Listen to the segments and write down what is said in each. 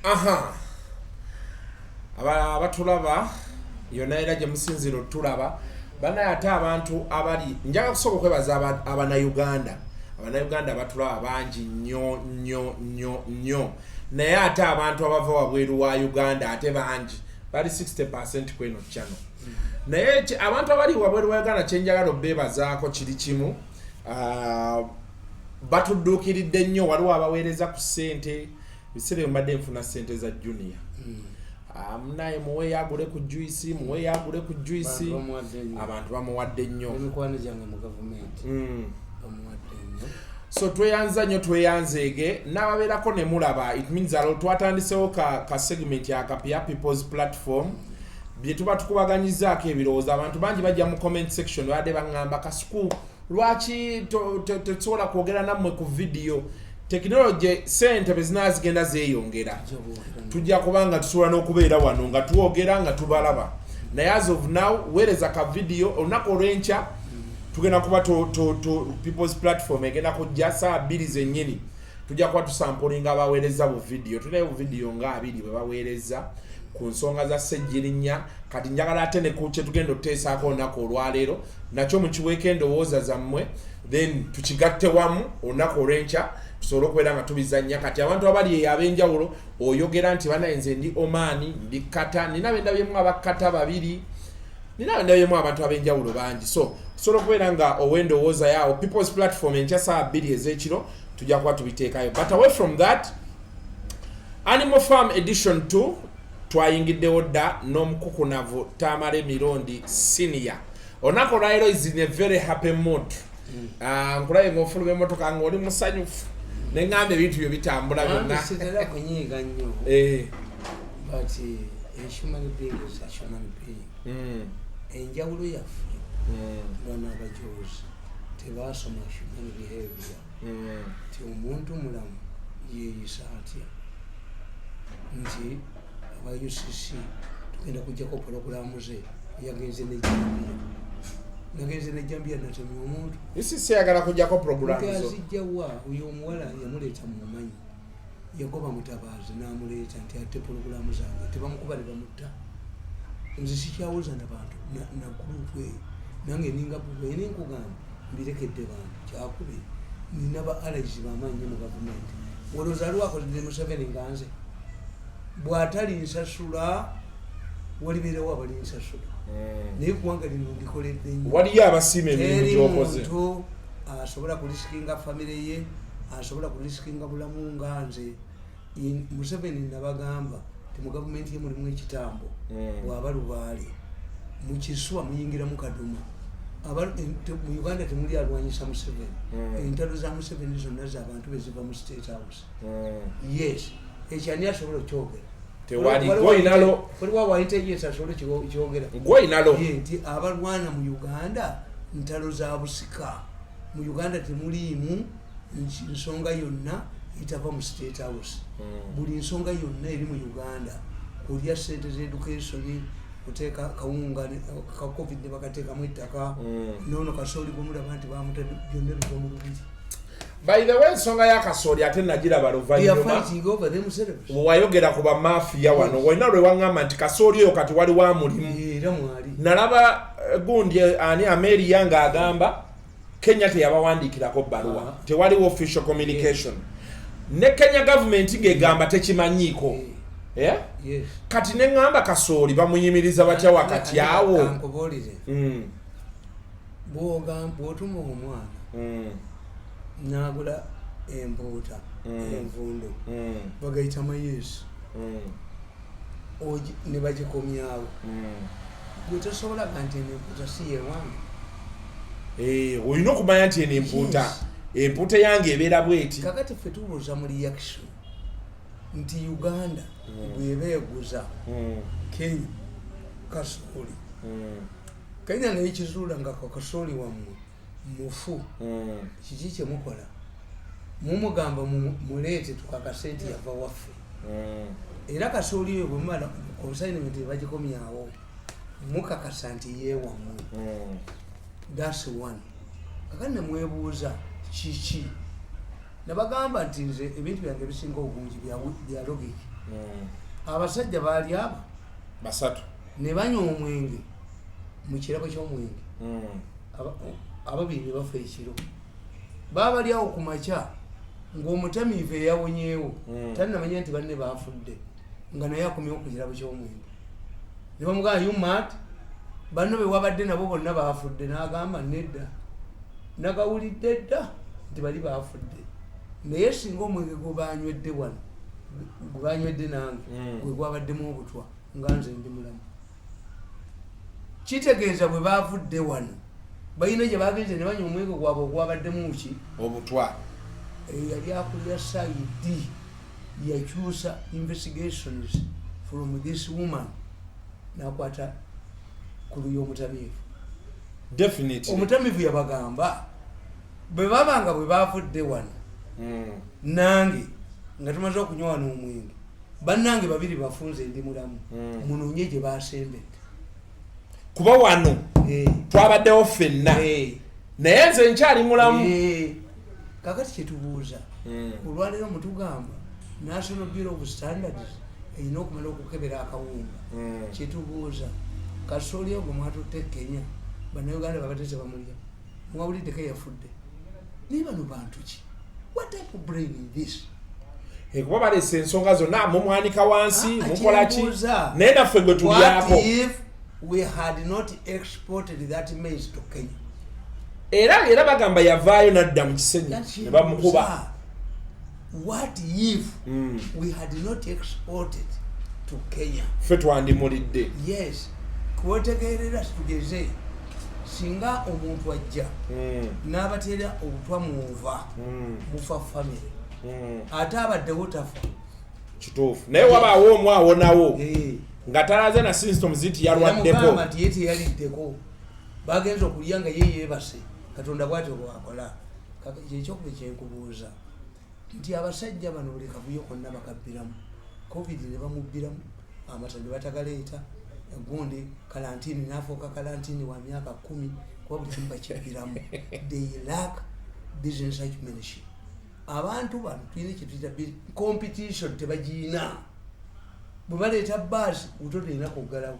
Aha, abatulaba yonna era gye musinzira otulaba banaye, ate abantu abali, njagala kusooka okwebaza Abannayuganda. Abannayuganda batulaba bangi nnyo nnyo nnyo nnyo, naye ate abantu abava wabweru wa Uganda ate bangi, bali 60% kweno channel. Naye abantu abali wabweru wa Uganda, kyenjagala obeebazaako kiri kimu. Batudduukiridde nnyo. Waliwo abaweereza ku ssente. Ebiseera ebyo mbadde nfuna ssente za Junior. Munaye muweeyo agule ku juice, muweeyo agule ku juice. Abantu bamuwadde nnyo. Abantu bamuwadde nnyo. Emikwano gyange mu gavumenti bamuwadde nnyo. So tweyanza nnyo, tweyanzeege n'ababeerako ne mulaba. It means alo twatandisewo ka segment akapya, People's Platform, bye tuba tukubaganyizaako ebirowoozo. Abantu bangi bajja mu comment section, babadde baŋŋamba, "Kasuku, lwaki tetusobola kwogera nammwe ku vidiyo?" Tekinologi, sente bwe zinaa zigenda zeeyongera, tujja kuba nga tusobola n'okubeera wano nga twogera nga tubalaba. Naye as of now, weereza ka vidiyo. Olunaku olw'enkya tugenda kuba People's Platform egenda kujja saa 2 zennyini. Tujja kuba tusampulinga abaweereza bu vidiyo. Tulinayo bu vidiyo nga 20 bwe baweereza ku nsonga za Ssegirinya. Kati njagala ate ne ku kye tugenda otuteesaako olunaku olwaleero, nakyo mukiweeko endowooza zammwe, then tukigatte wamu olunaku olw'enkya tusobole okubeera nga tubizannya. Kati abantu abali eyo ab'enjawulo, oyogera nti, "Banaye, nze ndi Omaani, ndi Kata." Nina bendabyemu abakata babiri, nina bendabyemu abantu ab'enjawulo bangi. So tusobola okubeera nga ow'endowooza yaawo. People's Platform enkya saa 2 ez'ekiro tujja kuba tubiteekayo. But away from that, Animal Farm edition 2 twayingiddewo dda n'omukukunavu Tamale Mirundi Senior. Olunaku olwaleero is in a very happy mood. Ah, nkulabe ng'ofuluma emmotoka ng'oli musanyufu, neŋŋamba ebintu byo bitambula byonna. Sitera kunyiiga nnyo, but a human being is a human being. Enjawulo yaffe, bano abajozi tebasoma human behavior, nti omuntu mulamu yeeyisa atya, nti aba UCC tugenda kujjako pologulamu ze. Yagenze nejambiya, nagenze nejambiya, natemya omuntu. UCC yagala kujjako program zo. Azijjawa? Oyo omuwala yamuleeta mumanyi, yagoba Mutabaazi namuleeta nti ate pologulamu zange tebamukuba ne bamutta. Nze sikyawuza nabantu na gurupu eyo. Nange ninga ene nkugamba mbirekedde bantu. Kyakubiri, nina ba allies bamaanyi mu gavumenti. Olowooza aliwo akoledde Museveni nga nze? Bw'atali nsasula, walibeerawo abali nsasula. Naye eggwanga lino ndikoledde nnyo. Waliyo abasiima emirimu Teri gyokoze. muntu asobola kurisikinga famire ye, asobola kurisikinga bulamu nga nze. Museveni nabagamba ti mu gavumenti ye mulimu ekitambo. Bwaba lubaale mukiswa muyingiramu kaduma. Mu Uganda temuli alwanyisa Museveni. Entalo za Museveni zonna zabantu beziva mu State House. Yes, ekyo ani asobola okyogera? Tewali. Gwoyinalo. Waliwo awaintelligence asobola okyogera? Gwoyinalo. Ye, nti abalwana mu Uganda ntalo za busika. Mu Uganda temuliimu nsonga yonna etava mu State House. Buli nsonga yonna eri mu Uganda, kulya sente za education, kuteeka kawunga ka COVID ne bakateekamu ettaka, nono kasooli gwemulaba nti bamutadde, byonna biva mu lubiri. By the way, ensonga y'akasooli ate nagiraba They are luvannyuma. fighting over themselves. Wayogera ku bamafiya wano, olina lwe waŋŋamba nti kasooli oyo kati waliwo amulimu. Era mwali. Nalaba gundi ani Ameria ng'agamba Kenya teyabawandiikirako bbaluwa. Tewaliwo official communication, ne Kenya government ng'egamba tekimanyiiko. Eh? Yes. Kati neŋŋamba kasooli bamuyimiriza batya wakati awo? Kankubuulire. Bw'otuma omwana n'agula empuuta envundo, bagayita mayeesi, ne bagikomyawo, gwe tosobolaga nti eno empuuta si yewange. Eh, olina okumanya nti eno empuuta, empuuta yange ebeera bweti. Kakati ffe tubuuza mu reaction nti Uganda bweba eguza Kenya kasooli, Kenya nekizuula nga kasooli wammwe mufu, kiki kyemukola? Mumugamba muleete tukakase nti yava waffe. Era kasooli oyo bwemumala consignment bagikomyawo, mukakasa nti yewammwe. That's one. Kakati nemwebuuza kiki? Nabagamba nti nze ebintu byange ebisinga obungi bya logic. Abasajja baali abo Basatu. Ne banywa omwenge mu kirabo ky'omwenge. Ababiri ne bafa ekiro, baba bali awo ku makya ng'omutamiivu eyawonyeewo tannamanya nti banne bafudde, nga naye akomyewo ku kirabo ky'omwenge, ne bamugamba, "You mad? Banno be wabadde nabo bonna bafudde." N'agamba, "Nedda, nagawulidde dda nti bali bafudde, naye singa omwenge gwe banywedde wano, gwe banywedde nange, gwe gwabaddemu obutwa, nga nze ndi mulamu." Kitegeeza bwe bavudde wano balina gye bagenze ne banywa omwenge gwabwe ogwabaddemu ki? Obutwa. Eyali akulira CID yakyusa investigations from this woman nakwata ku luyi omutamiivu. Omutamiivu yabagamba bwe babanga bwe bavudde wano, nange nga tumaze okunywa wano omwenge, bannange babiri bafunze, ndi mulamu, munoonye gye basembedde. Kuba wano twabaddewo ffenna, naye nze nkyali mulamu. Kakati kyetubuuza, olwaleero mutugamba National Bureau of Standards erina okumala okukebera akawunga. Kyetubuuza, kasooli ogwo mwatutte e Kenya, Bannayuganda babadde tebamulya, mwawuliddeko eyafudde? Naye bano bantu ki? What type of brain is this? Kuba baleese ensonga zonna, mumwanika wansi, Ah, mukola ki, kyembuuza, naye naffe gwe tulyako. What if we had not exported that maize to Kenya? Era bagamba yavaayo nadda mu Kisenyi ne bamukuba. What if we had not exported to Kenya? Ffe twandimulidde. Yes, kwetegerera, tugeze singa omuntu ajja n'abateera obutwa munva, mufa family, ate abaddewo tafa. Kituufu, naye wabaawo omu awonawo nga talaze na symptoms nti yalwaddeko. Yamugamba nti ye teyaliddeko, bagenza okulya nga ye yeebase. Katonda bwatyo bwakola. Kyekyokuba kyenkubuuza nti abasajja bano buli kavuyo konna bakabbiramu. COVID ne bamubbiramu, amata ne batagaleeta, gundi kalantini nafuuka kalantini wa myaka 10, kuba buli kimu bakibbiramu. They lack business acumenship. Abantu bano tulina kyetuyita competition, tebagiina. Bwe baleeta baasi buto terina kuggalawo.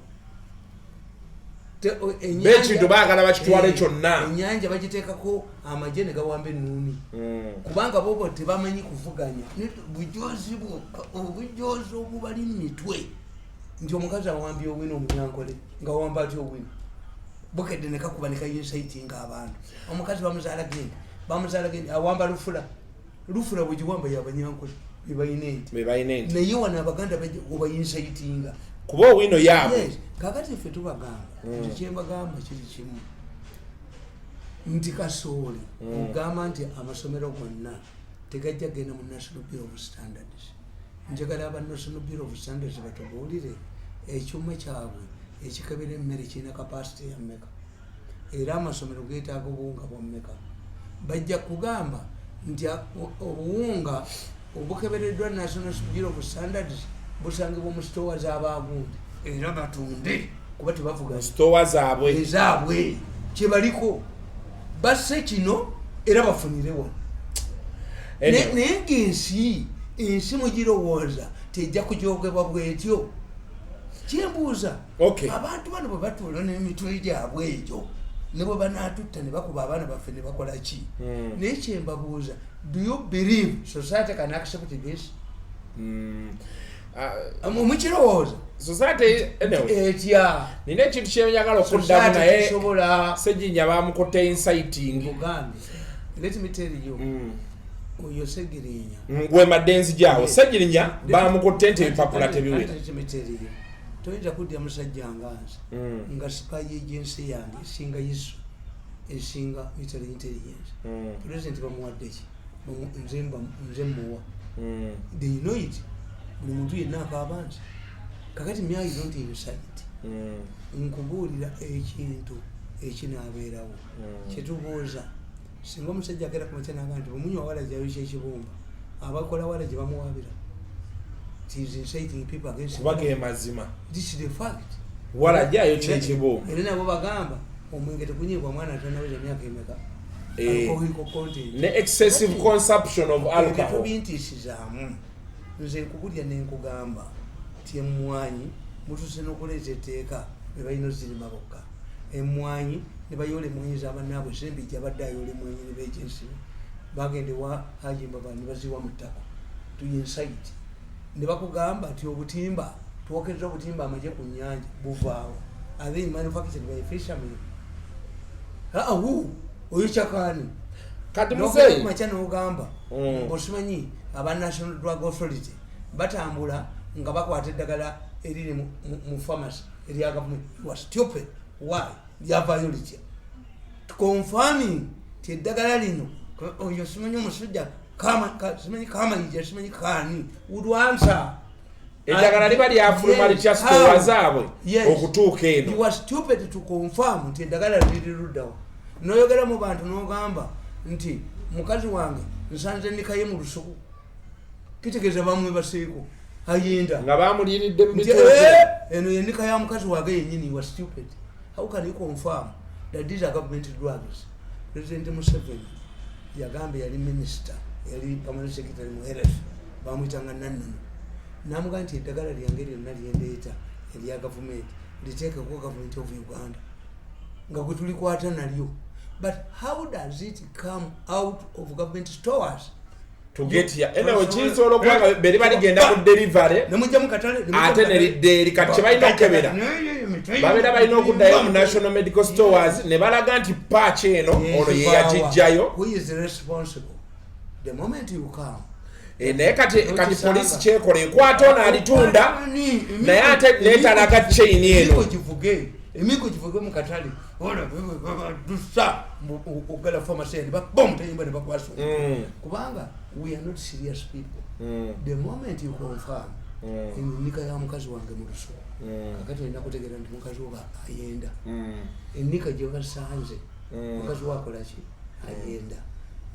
Bekintu baagala bakitwale kyonna. Ennyanja bagiteekako amagye ne gawamba ennuuni, kubanga bobo tebamanyi kuvuganya. Bujozi bwokka, obujozi obubali mu mitwe, nti omukazi awambye Owino omunyankole, nga wamba atya Owino? Bukedde ne kakuba ne kayinsaitinga abantu, omukazi bamuzaala genda, bamuzaala genda, awamba Lufula. Lufula bwegiwamba yabanyankole bebalina ente. Bebalina ente. Naye wano Abaganda obayinsaitinga. Kuba Owino yaabwe. Yes, kakati ffe tubagamba nti kyembagamba kiri kimu, nti kasooli ogamba nti amasomero gonna tegajja genda mu National Bureau of Standards. Njagala aba National Bureau of Standards batubuulire ekyuma kyabwe ekikebera emmere kirina capacity ya mmeka, era amasomero getaaga obuwunga bwa mmeka. Bajja kugamba nti obuwunga obukebereddwa National Bureau of Standards busangibwa mu sitowa z'abagundi, era batunde kuba tebavuganya. Sitowa zaabwe. Ezaabwe kyebaliko basse kino era bafunire wano. Anyway. Naye ngaensi, ensi mugirowooza tejja kujogebwa bwetyo. Kyembuuza, abantu bano bwe batuula n'emitwe gyabwe egyo, ne bwe banaatutta ne bakuba abaana baffe ne bakola ki? Naye kyembabuuza, do you believe society can accept this? Ah, Mukirowooza? Society, anyway, Etya? Nina ekintu kyenjagala okuddamu. Society Naye tesobola. Seginya bamukutte inciting. Mugambe, let me tell you, oyo Segirinya Gwe madde nzijaawo. Segirinya bamukutte nti ebipapula tebiwera. Let me tell you, toyinza kudya musajja nga nze, nga spy agency yange esinga ISO, esinga military intelligence. President bamuwadde ki? Nze muwa. They know it. Buli muntu yenna akaaba nze. Kakati me, I don't incite. Nkubuulira ekintu ekinaabeerawo. Kyetubuuza, singa omusajja agenda ku makya naga nti bwemunywa wala gyayo kyekibumba, abakola wala gye bamuwabira, it is inciting people against. Kuba ge mazima. This is the fact. Wala gyayo kyekibumba. Era nabo bagamba omwenge tegunyiibwa mwana atanaweza emyaka emeka. Eh. Alcoholic content. Ne excessive consumption of alcohol. Tobintiisizaamu. Nze nkubulya nenkugamba ti emwanyi mutuse n'okuleeta etteeka be balina ozirima bokka. Emwanyi ne bayoola emwanyi z'abannaabwe. Sembijja abadde ayoola emwanyi ne beejensibe bagenda ewa Haji Mbaba ne baziwa mu ttaka to incite, ne bakugamba nti obutimba, twokeza obutimba amagye ku nyanja, buvaawo. Are they manufactured by fishermen? Awu oyo kyakaani. Kati muzeeyi, Kumakya n'ogamba osimanyi aba National Drug Authority batambula nga bakwata eddagala eriri mu pharmacy erya gavumenti. You are stupid. Why? Lyavayo litya? Confirming ti eddagala lino, oyo simanyi omusajja simanyi Kamayija, simanyi kaani, would answer. Eddagala liba lyafuluma litya sitowa zaabwe okutuuka eno? You are stupid to confirm nti eddagala liri luddawa. Noyogera mu bantu n'ogamba nti mukazi wange nsanze nikaye mu lusuku, kitegeeza bamwebaseeko ayinda. Nga bamuliiridde mu Nti, bitooke. "Eh, eno yenika ya mukazi wange yenyini." You are stupid. How can you confirm that these are government drugs? President Museveni yagamba, yali minister, yali permanent secretary mu health, bamwyitanga Nannono, namugaa nti eddagala lyange lyonna lyendeeta erya gavumenti liteekeko Government of Uganda nga gwe tulikwata nalyo. But how does it come out of government stores To get here? Anyway, kisobola okuba nga beri baligenda ku delivery nemujja mukatale. Ate ne lidda eri. Kati kye balina okukebera, babeera balina okuddayo mu National Medical Stores ne balaga nti paaki eno ono ye yagijjayo. Who is responsible the moment you come? Eh, naye kati poliisi kyekola, ekwata ono alitunda, naye ate netalaga chain eno. Emiko givuge, emiko givuge mu katale, dusa ogala pharmacy ne bamutayimba ne bakwasa, kubanga we are not serious people. The moment you confirm enika ya mukazi wange mu lusuku, kakati olina kutegeera nti mukazi oba ayenda, enika gye basanze, mukazi wakolaki? Ayenda.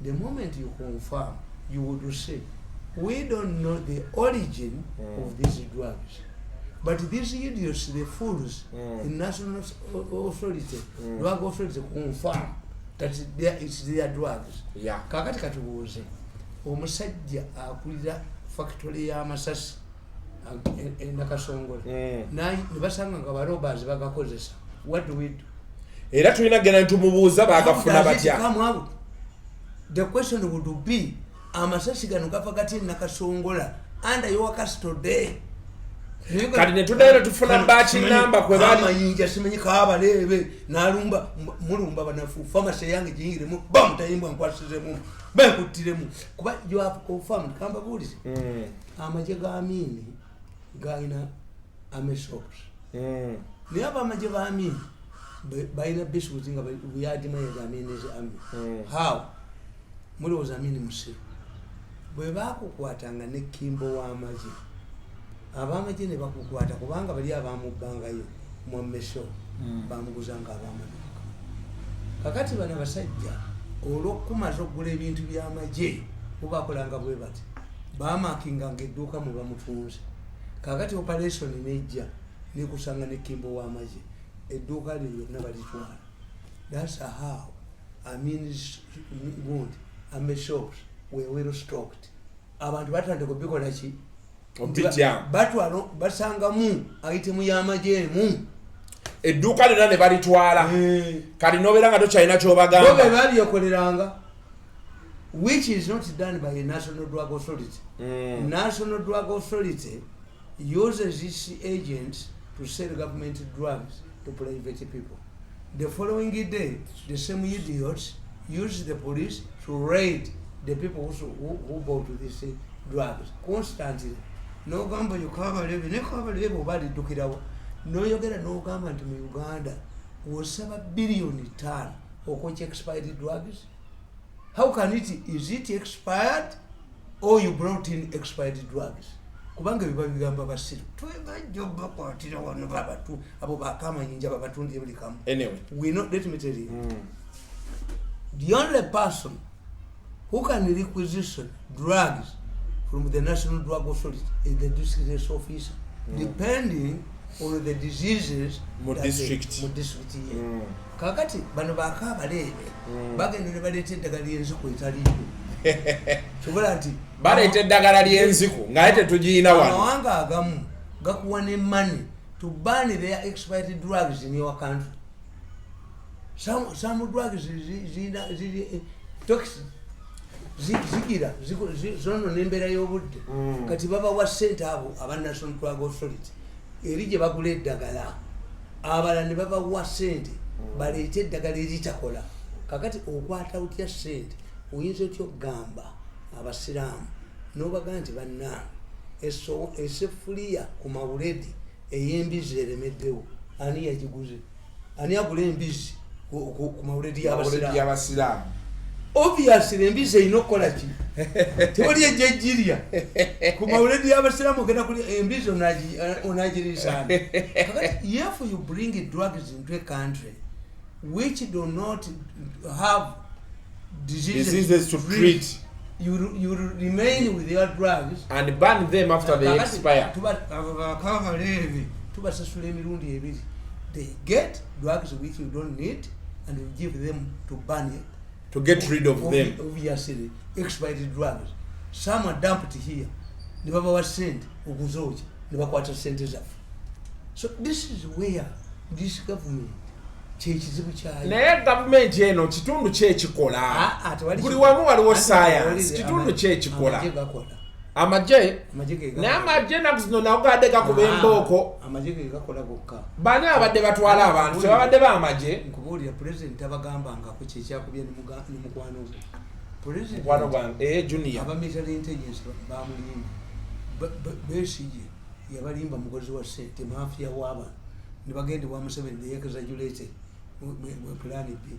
The moment you confirm, you would say we don't know the origin of these drugs, but these idiots, the fools in National Authority, Drug Authority, confirm that it's their drugs. Kakati katubuuze omusajja akulira factory y'amasasi enakasongola, ne basanga nga barobbers bagakozesa, what do we do? Era tulina genda netumubuuza bagafuna How does it batya. come out? The question would be, amasasi gano gava gatya Nakasongola under your custody? Kati ne tuddayo ne tufuna batch number kwe bali. Amayinja simanyi kabaleebe nalumba mulumba banafu, pharmacy yange giyingiremu, bamutayimbwa nkwasizemu benkuttiremu, kuba you have confirmed. Kambabuulize, amagye ga Amini galina army shops, naye abamagye ba Amini balina biscuit nga we admire Amini's army. How mulowooza Amini musiru? Bwe bakukwatanga ne kimbo w'amagye, abamagye ne bakukwata, kubanga bali abamubbangayo mwammeso bamuguzanga abamaduuka. Kakati bano abasajja olwokumaza okugula ebintu byamagye, bubakolanga bwe bati, bamakinganga edduuka mwe bamutunze. Kakati operation nejja nekusanga nekimbo w'amagye, edduuka lyo lyonna balitwala. That's how Amin's gundi army shops were well stocked. Abantu batandika obikola ki? Obijja. Batwala, basangamu item y'amagye emu. Edduuka lyonna ne balitwala. Kati nobeera nga tokyalina Bo be kyobagamba. babyekoleranga, which is not done by a National Drug Authority. National Drug Authority uses its agents to sell government drugs to private people. The following day, the same idiots use the police to raid the people who bought these drugs constantly. Nogamba yo Kabalebe ne Kabalebe oba aliddukirawa, noyogera nogamba nti mu Uganda osaba 5 biliyoni okwokya expired drugs. How can it, is it expired or you brought in expired drugs? Kubanga biba bigamba basiru, twebajja bakwatira wano babatu abo bakamayinja babatundire buli kamu. Anyway. We know, let me tell you, the only person who can requisition drugs from the National Drug Authority is the district health officer, depending on the diseases Mu district. Mu district ye. Kakati bano bakabaleebe bagenda ne baleeta eddagala lyenziku etaliyo. Sobola nti Baleeta eddagala ly'enziku ngaye tetugiyina wano. Amawanga agamu gakuwa ne money to ban their expired drugs in your country. Some drugs ziri toxic, zigira zonona embeera y'obudde. Kati babawa sente abo aba National Drug Authority eri gye bagula eddagala, abalala ne babawa sente baleete eddagala eritakola. Kakati okwata otya sente? Oyinza otya okugamba abasiraamu nobaga nti bannange, esefuliya ku mawuledi ey'embizi eremeddewo, ani yagiguze? Ani agula embizi ku mawuledi y'abasiraamu? Y'abasiraamu. Obviously embizi erina okukola ki? Tewali ejjejjirya ku mawuledi y'abasiraamu. Ogenda kulya embizi, onagiriisaani? Kakati if you bring drugs into a country which do not have diseases, diseases to treat, you will remain with your drugs and ban them after they Kakati expire. Abo bakabaleebe tubasasula emirundi ebiri. They get drugs which you don't need and you give them to ban it, to get rid of them. Obviously expired drugs, some are dumped here ne babawa sente okuzookya ne bakwata sente zaffe. So this is where this government kyekizibu kyayo. Naye gavumenti eno kitundu kyekikola. Ah, ah, tewali Buli wamu waliwo Anti science. tewali- Kitundu kyekikola. Amagye gakola. Amagye. Amagye ge Naye gakola. amagye naku zino nago gadde gakuba embooko. Ah, amagye ge gakola gokka. Bani abadde batwala abantu? Tebabadde bamagye? Nkubuulira, pulezidenti tabagambangako kyekyakubye ne mukwano gwe. Pulezidenti- Mukwano gwange, Junior. Aba military intelligence bamulimba. Besigye yabalimba, mukozi wa sente, mafia w'abantu, ne bagenda ewa Museveni, they exaggerated plan B.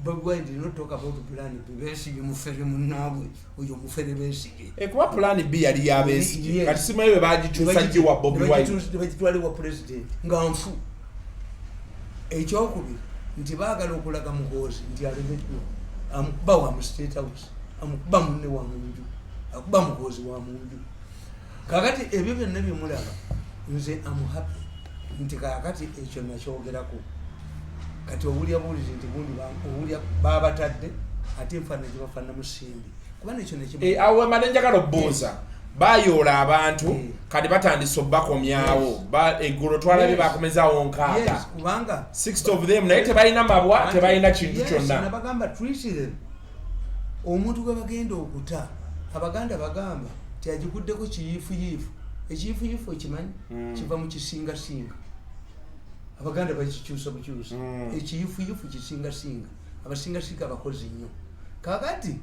Bobi Wine did not talk about plan B. Besigye mufere munnaabwe, oyo mufere Besigye. Kuba plan B yali yabesigye. Yes. Kati simanyi bwe bagikyusa giwa Bobi Wine. Ne bagitwala ewa president nga nfu. Ekyokubiri nti baagala okulaga Muhoozi nti alemeddwa, amukuba wa mu State House, amukuba munne wa munju, akuba Muhoozi wa munju. Kakati ebyo byonna byemulaba, nze am happy nti kakati ekyo nakyogerako. Kati owulya buwulizi nti gundi owulya babatadde, ate enfaanana gyebafaananamu simbi, kuba nekyo nekimu. Awo wemade njagala obbuuza, bayoola abantu, kati batandise obbakomyawo. Eggulo twalabye bakomezaawo 60. Yes, kubanga 60 of them, naye tebalina mabwa, tebalina kintu Yes, kyonna. nabagamba treat them. Omuntu gwe bagenda okuta, abaganda bagamba ti agiguddeko kiyiifuyiifu. Ekiyiifuyiifu okimanyi? Kiva mu kisingasinga. Abaganda bakikyusa bukyusa. Ekiyiifuyiifu kisingasinga, abasingasinga abakozi nnyo. Kakati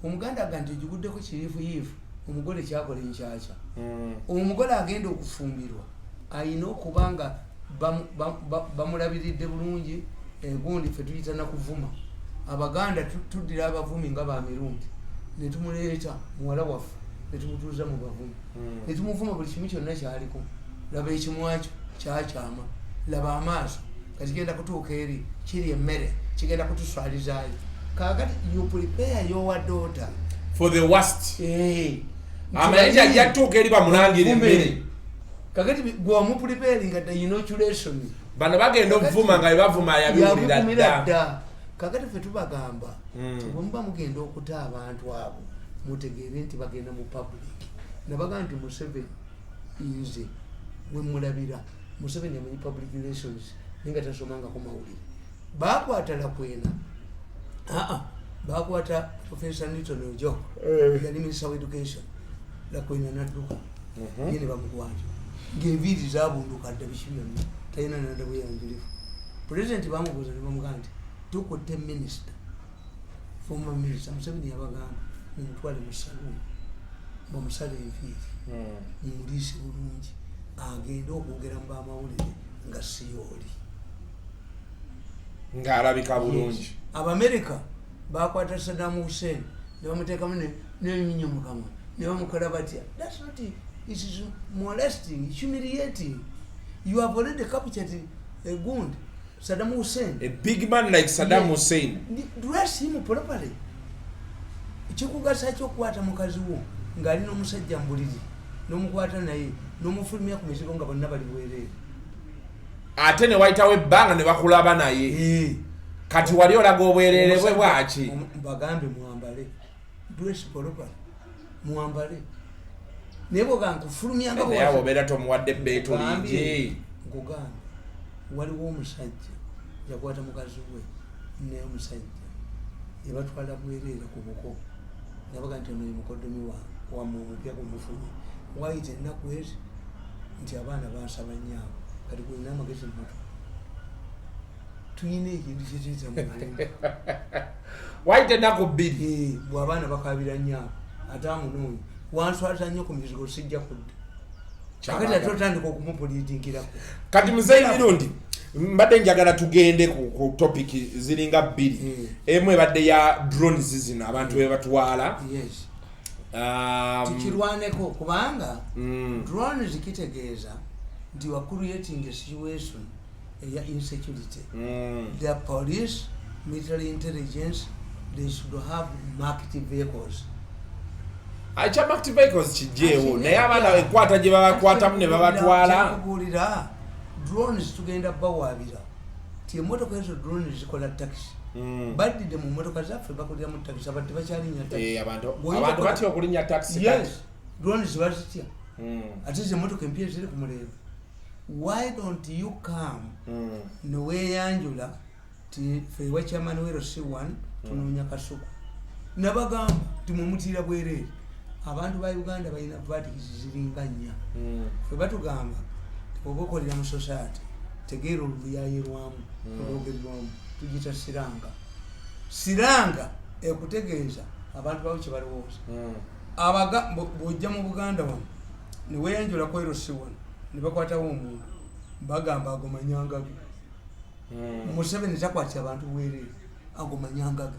omuganda aga nti ogiguddeko kiyiifuyiifu, omugole kyakola enkyakya. Omugole agenda okufumbirwa ayina okuba nga bamulabiridde bulungi. Egundi fe tuyita nakuvuma. Abaganda tuddira abavumi nga bamirundi netumuleeta muwala waffe netumutuuza mu bavumi, netumuvuma buli kimu kyonna kyaliko. Laba ekimwakyo kyakyama, laba amaaso, kati genda kutuuka eri kiri emmere kigenda kutuswalizaayo. Kakati you prepare your daughter for the worst. Amanyi Amanyi ajja tuuka eri bamulangira emmere. Kakati gwamupreparinga the inoculation. Bano bagenda okuvuma nga bebavuma yabiwulira Yabivumira dda. dda. Kakati ffe tubagamba nti bwe muba mugenda okuta abantu abo, mutegeere nti bagenda mu public. Nabaga nti Museveni, nze wemulabira, Museveni amanyi public relations naye nga tasomangako mawulire. Bakwata Lakwena, aa bakwata Professor Newton Ojok, yali minister of education. Lakwena nadduka, ye ne bamukwata ngaenviiri zabunduka dda, biki byonna, talina nanda bweyanjulifu. President bamubuuza ne bamugaa nti tukutte minisita, former minister. Museveni yabagamba mumutwale mu saluuni bamusale enviiri, mumuliise bulungi, agende okwogera mu bamawulire nga siyooli. Ng'alabika bulungi. Abamerika bakwata Saddam Hussein ne bamuteekamu n'ebinyinyo mukamwa ne bamukola batya. That's not it. Is molesting, humiliating. You have already captured a gund Saddam Hussein, a big man like Saddam Hussein. Dress him properly. Kikugasa kyokukwata mukazi wo ng'ali n'omusajja mbuliri, n'omukwata naye n'omufulumya ku mizigo nga bonna bali bwereere. Ate ne wayitawo ebbanga ne bakulaba naye. Kati wali olaga obwereere bwe bwaki? Bagambe mwambale. Dress properly, mwambale, naye bwoga nkufulumyanga. Naye awo obeera tomuwadde ebbeetu lingi. Nkugambye, waliwo omusajja yakwata mukazi we naye omusajja yabatwala bwereere ku buko, nabaga nti ono ye mukoddomi wammwe omupya gumufunye. Wayita ennaku ezi nti abaana bansaba nnyaabo. Kati kulina amagezi muto, tuyina ekintu kyetuyita mulembe. Wayita ennaku 2. Bw'abaana bakabira nnyaabo, ate amunoonya, wanswaza nnyo ku mizigo, sijja kudda. Kakati ate otandika okumupuliitinkirako. Kati muzeyi Mirundi, mbadde njagala tugende ku topic ziringa bbiri. Emu ebadde ya drones zino abantu be batwala. Yes. Tukirwaneko kubanga drones kitegeeza nti wa creating a situation eya insecurity. The police, military intelligence, they should have marked vehicles. Ekya marked vehicles kijjeewo, naye abaana enkwata gye babakwatamu ne babatwala. Kyenkubuulira, drones tugenda bawaabira ti emotoka ezo drones zikola taxi. Baddidde mu motoka zaffe, bakolera mu taxi, abantu tebakyalinya taxi. Eh, abantu batya okulinnya taxi. Yes, drones bazitya. Ate zemotoka empya eziri ku mulembe, why don't you come neweeyanjula ti fe wa chairman wero C1 tunoonya Kasuku? Nabagamba ti mwemutiira bwereere. Abantu ba Uganda balina verdicts ziringa nnya. Fe batugamba ti oba okolera mu society, tegeera oluyayirwamu, olwogerwamu, tugita slang. Slang ekutegeeza abantu bawo kyebalowooza. Abaga bw'ojja mu Buganda wano neweeyanjula ku LC1 ne bakwatawo omuntu, bagamba ago manyangage. Museveni takwatira abantu bwereere, ago manyangage.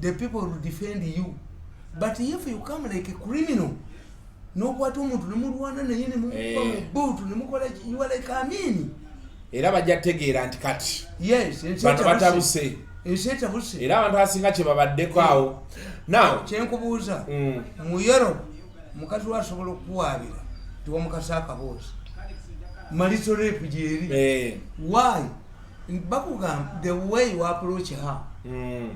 The people will defend you, but if you come like a criminal nokwata omuntu nemulwana naye nemukuba Eh. mu buutu nemukola, you are like Amini. Era bajja kutegeera nti kati Yes, ensi bantu etabuse. batabuse. Ensi etabuse. Era abantu abasinga kye babaddeko awo now. Kyenkubuuza, mu Europe mukazi we asobola okukuwaabira tiwamukasa akaboozi, marital rape gyeri. Why? Bakugamba the way you approach her,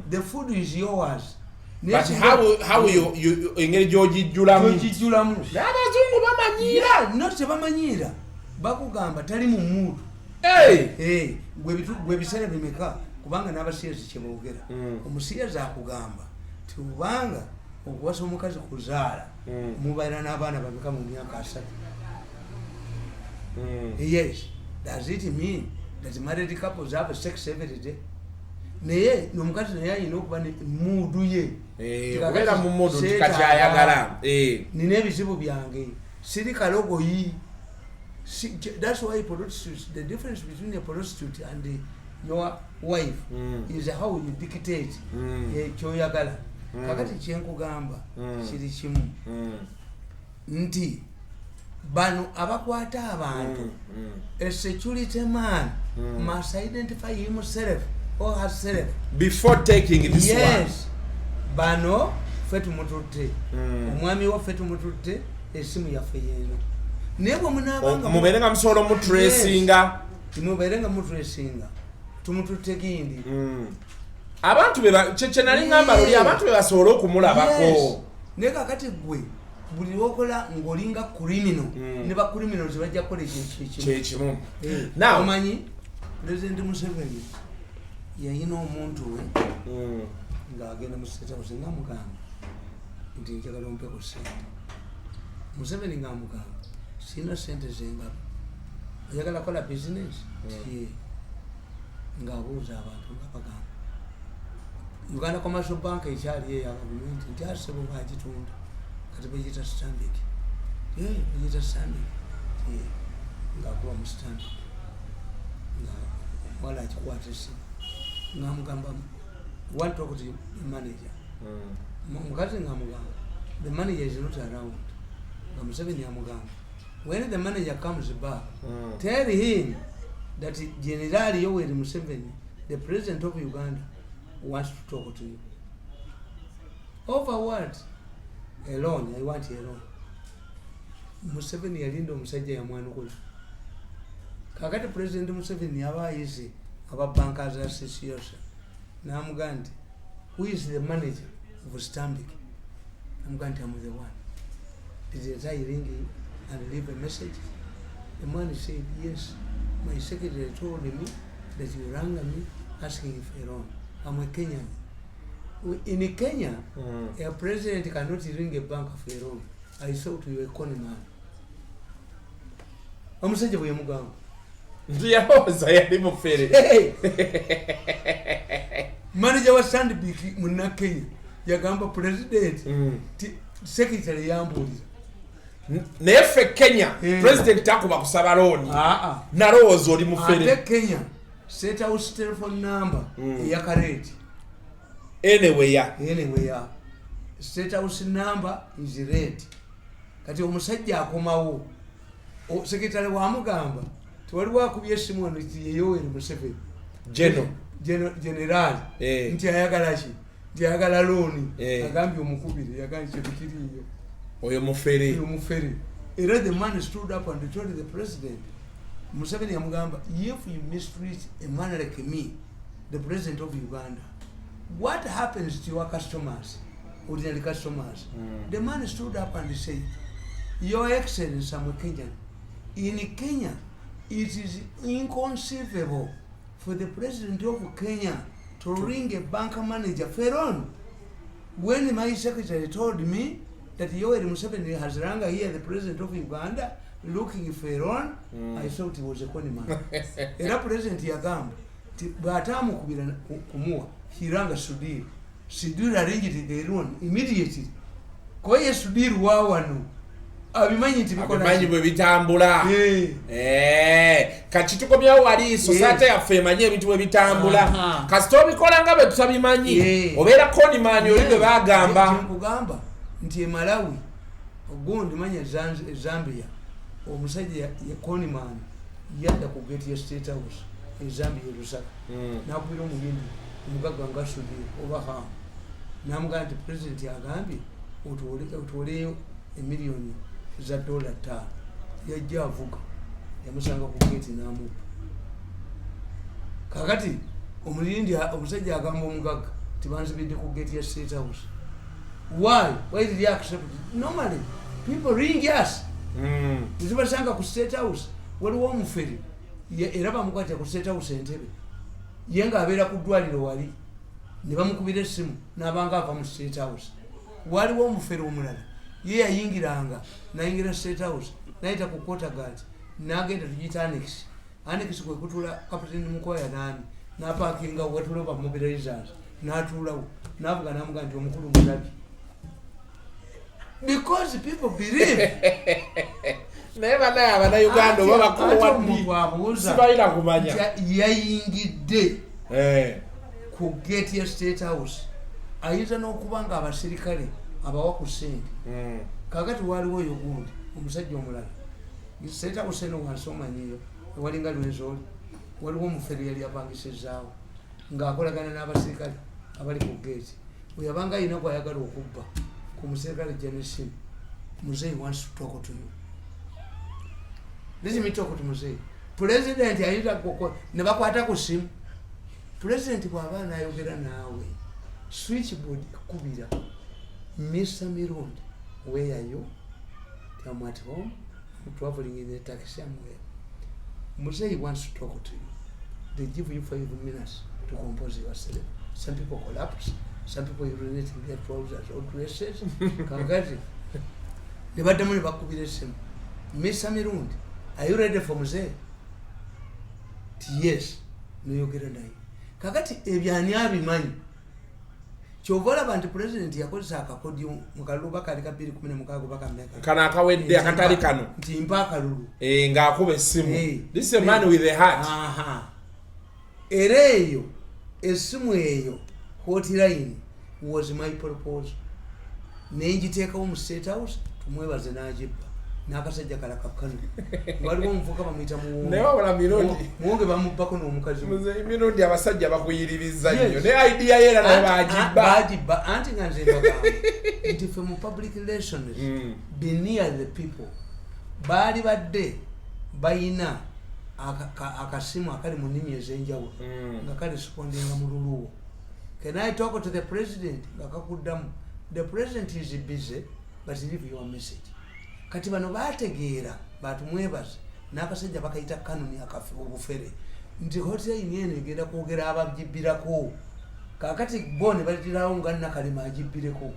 the food is yours. But how you engeri gy'ogijjulamu. Gyogijjulamu. N'abazungu bamanyiira. Yeah, no, tebamanyiira, bakugamba tali mu mood. Hey! Eh, gwe biseera bimeka? Kubanga n'abasiyazi kyeboogera, omusiyazi akugamba ti kubanga okuwasa omukazi kuzaala, mubeera n'abaana bameka mu myaka 30? Yes, does it mean that married couples have sex every day? Naye nomukazi naye alina okuba ne mood ye. Eh, okubeera mu mood nti kati ayagala. Eh. Nina ebizibu byange, siri kalogoyi. That's why prostitutes, the difference between a prostitute and your wife is how you dictate kyoyagala. Kakati kyenkugamba kiri kimu, nti bano abakwata abantu, a security man must identify himself or herself before taking this one. Yes, bano ffe tumututte, omwami waffe tumututte, esimu yaffe yeeno, naye bwe munaabanga Mubeere nga musobola omutracinga. Mubeere nga mutracinga, tumututte gindi. Abantu be kye nali ngamba luli, abantu be basobole okumulabako. Yes. Naye kakati gwe buli lwokola ng'olinga criminal, ne ba criminals bajja kukola ekintu kyekimu. Kyekimu. Eh, Now- omanyi President Museveni yayina omuntu we ng'agenda mu State House ng'amugamba nti njagala ompeko sente. Museveni ng'amugamba sirina sente zengaba, oyagala kola bizinesi? Ye ng'abuuza abantu nga bagamba Uganda Commercial Bank ekyali eya gavumenti, nti asebo bagitunda, kati bagiyita Stanbic. Bagiyita Stanbic. Ng'akuba mu Stanbic, nga omuwala akikwata essimu ng'amugamba, "Want talk to the manager." Omukazi ng'amugamba the manager is not around, nga Museveni amugamba, "When the manager comes back, tell him that General Yoweri Museveni, the president of Uganda, wants to talk to you." "Over what?" "A loan, I want a loan." Museveni yalinda omusajja yamwanukula. Kakati President Museveni aba ayise aba Bankers Association, namugaa nti, "Who is the manager of Stanbic?" Amugaa nti, "Am the one. Did I ring you and leave a message?" The man said, "Yes, my secretary told me that you rang me asking for a loan. I'm a Kenyan. In Kenya, a president cannot ring a bank for a loan. I thought you were a con man." Omusajja bwe yamugamba. Nti yalowooza yali mufere. Manager wa Stanbic munakenya yagamba president ti secretary yambuulira. Naye ffe Kenya, president takuba kusaba looni. Nalowooza oli Ate mufere. Kenya, State House telephone number eyakareeti. Anyway. Anyway, State House number is red. Kati omusajja akomawo, secretary wamugamba tiwaliwo akubye esimu wano ti ye Yoweri Museveni. Geno. Generali. Nti ayagala ki? Nti ayagala looni. Agambye omukubire, yagambye kyebikiriyo. Oyo mufere. Oyo mufere. Era the man stood up and told the president, Museveni yamugamba, "If you mistreat a man like me, the president of Uganda, what happens to your customers, ordinary customers?" The man stood up and said, "Your Excellency, I'm a Kenyan. In Kenya, it is inconceivable for the president of Kenya to ring a bank manager for a loan. When my secretary told me that Yoweri Museveni has rang here, the president of Uganda, looking for a loan, I thought he was a con man." Era president yagamba ti bw'ataamukubira kumuwa, he rang Sudhir. Sudhir arranged the loan immediately. Kuba ye Sudhir wa wano abimanyi nti bikola Abimanyi ki? Bwe bitambula. Eh, kati tukomyewo wali society yaffe emanyi ebintu bwe bitambula. Kasita obikola nga bwe tutabimanyi, obeera conman oli bwe bagamba. Nkugamba nti e Malawi, gundi manya e Zambia, omusajja ye conman yadda ku gate ya State House e Zambia, e Lusaka. Nakubira omuyindi omugagga nga Sudhir oba Ham, namugamba nti president agambye otuwoleyo emiliyoni za dola 5. Yajja avuga, yamusanga ku gate namubba. Kakati omulindi omusajja agamba omugagga tibanzibidde ku gate ya State House. Why did he accept it? Normally people ring us, netubasanga ku State House. Waliwo omufere era bamukwatira ku State House Entebe, ye ngaabeera ku ddwaliro wali, ne bamukubira essimu n'abanga ava mu State House. Waliwo omufere omulala, ye yayingiranga, nayingira State House, nayita ku quarter guard, nagenda tugiyita annex. Annex kwe kutula Captain Mukwaya nani, napakinga watula ba mobilizers, natuulawo, navuga, namuga nti omukulu mulabi, because people believe. Naye banaye abanauganda oba Ate bakowa omuntu ddi? abuuza Sibalina kumanya. nti yayingidde ku gate ya State House, ayinza n'okuba nga abasirikale abawa ku sente. Kakati waliwo oyo gundi omusajja omulala, State House eno wansi omanyiyo ewalinga Lwenzoli, waliwo omufere yali apangisizaawo ng'akolagana n'abasirikale abali ku gate. Bwe yabanga ayina gwayagala okubba ku musirikale, "Genesin, Muzei wants to talk to you. Let me talk to Muzei." President ayinza ne bakwata ku simu. President bw'aba anayogera naawe, switchboard ekubira, "Mr Mirundi, where are you?" "I'm at home. I'm traveling in a taxi. I'm where?" "Muzei wants to talk to you." They give you 5 minutes to compose yourself. Some people collapse, some people urinate in their trousers or dresses. Kakati ne baddamu ne bakubira essimu, "Mr Mirundi, are you ready for Muzei?" Ti, "Yes." Noyogera naye. Kakati ebyani abimanyi? Kyova olaba nti president yakozesa akakodyo mu kalulu bakali ka 216 bakameka. Kano akawedde, akatali kano. Nti mpa akalulu. Eh, ng'akuba essimu. This is a man with a heart. Aha. Era eyo essimu eyo hotline was my proposal, nengiteekawo mu State House. Tumwebaze n'agibba n'akasajja kala kakkano. Waliwo omuvuka bamuyita Naye wabula Mirundi- Muwonge, bamubbako n'omukazi we. Muzeeyi Mirundi, abasajja bakuyiririza Yes. nnyo, ne idea ye era naye bagibba. Bagibba. Anti nga nze mbagamba nti ffe mu public relations, be near the people. Baali badde bayina akasimu akali mu nnimi ez'enjawulo nga karespondinga mu luluwo. "Can I talk to the president?" nga kakuddamu. The president is busy, but leave your message. Kati bano bategeera, batumwebaze n'akasajja bakayita Kanoni akafe obufere nti hotline eno egenda kwogera abagibbirako. Kakati bo ne balitirawo nga Nakalema agibbireko,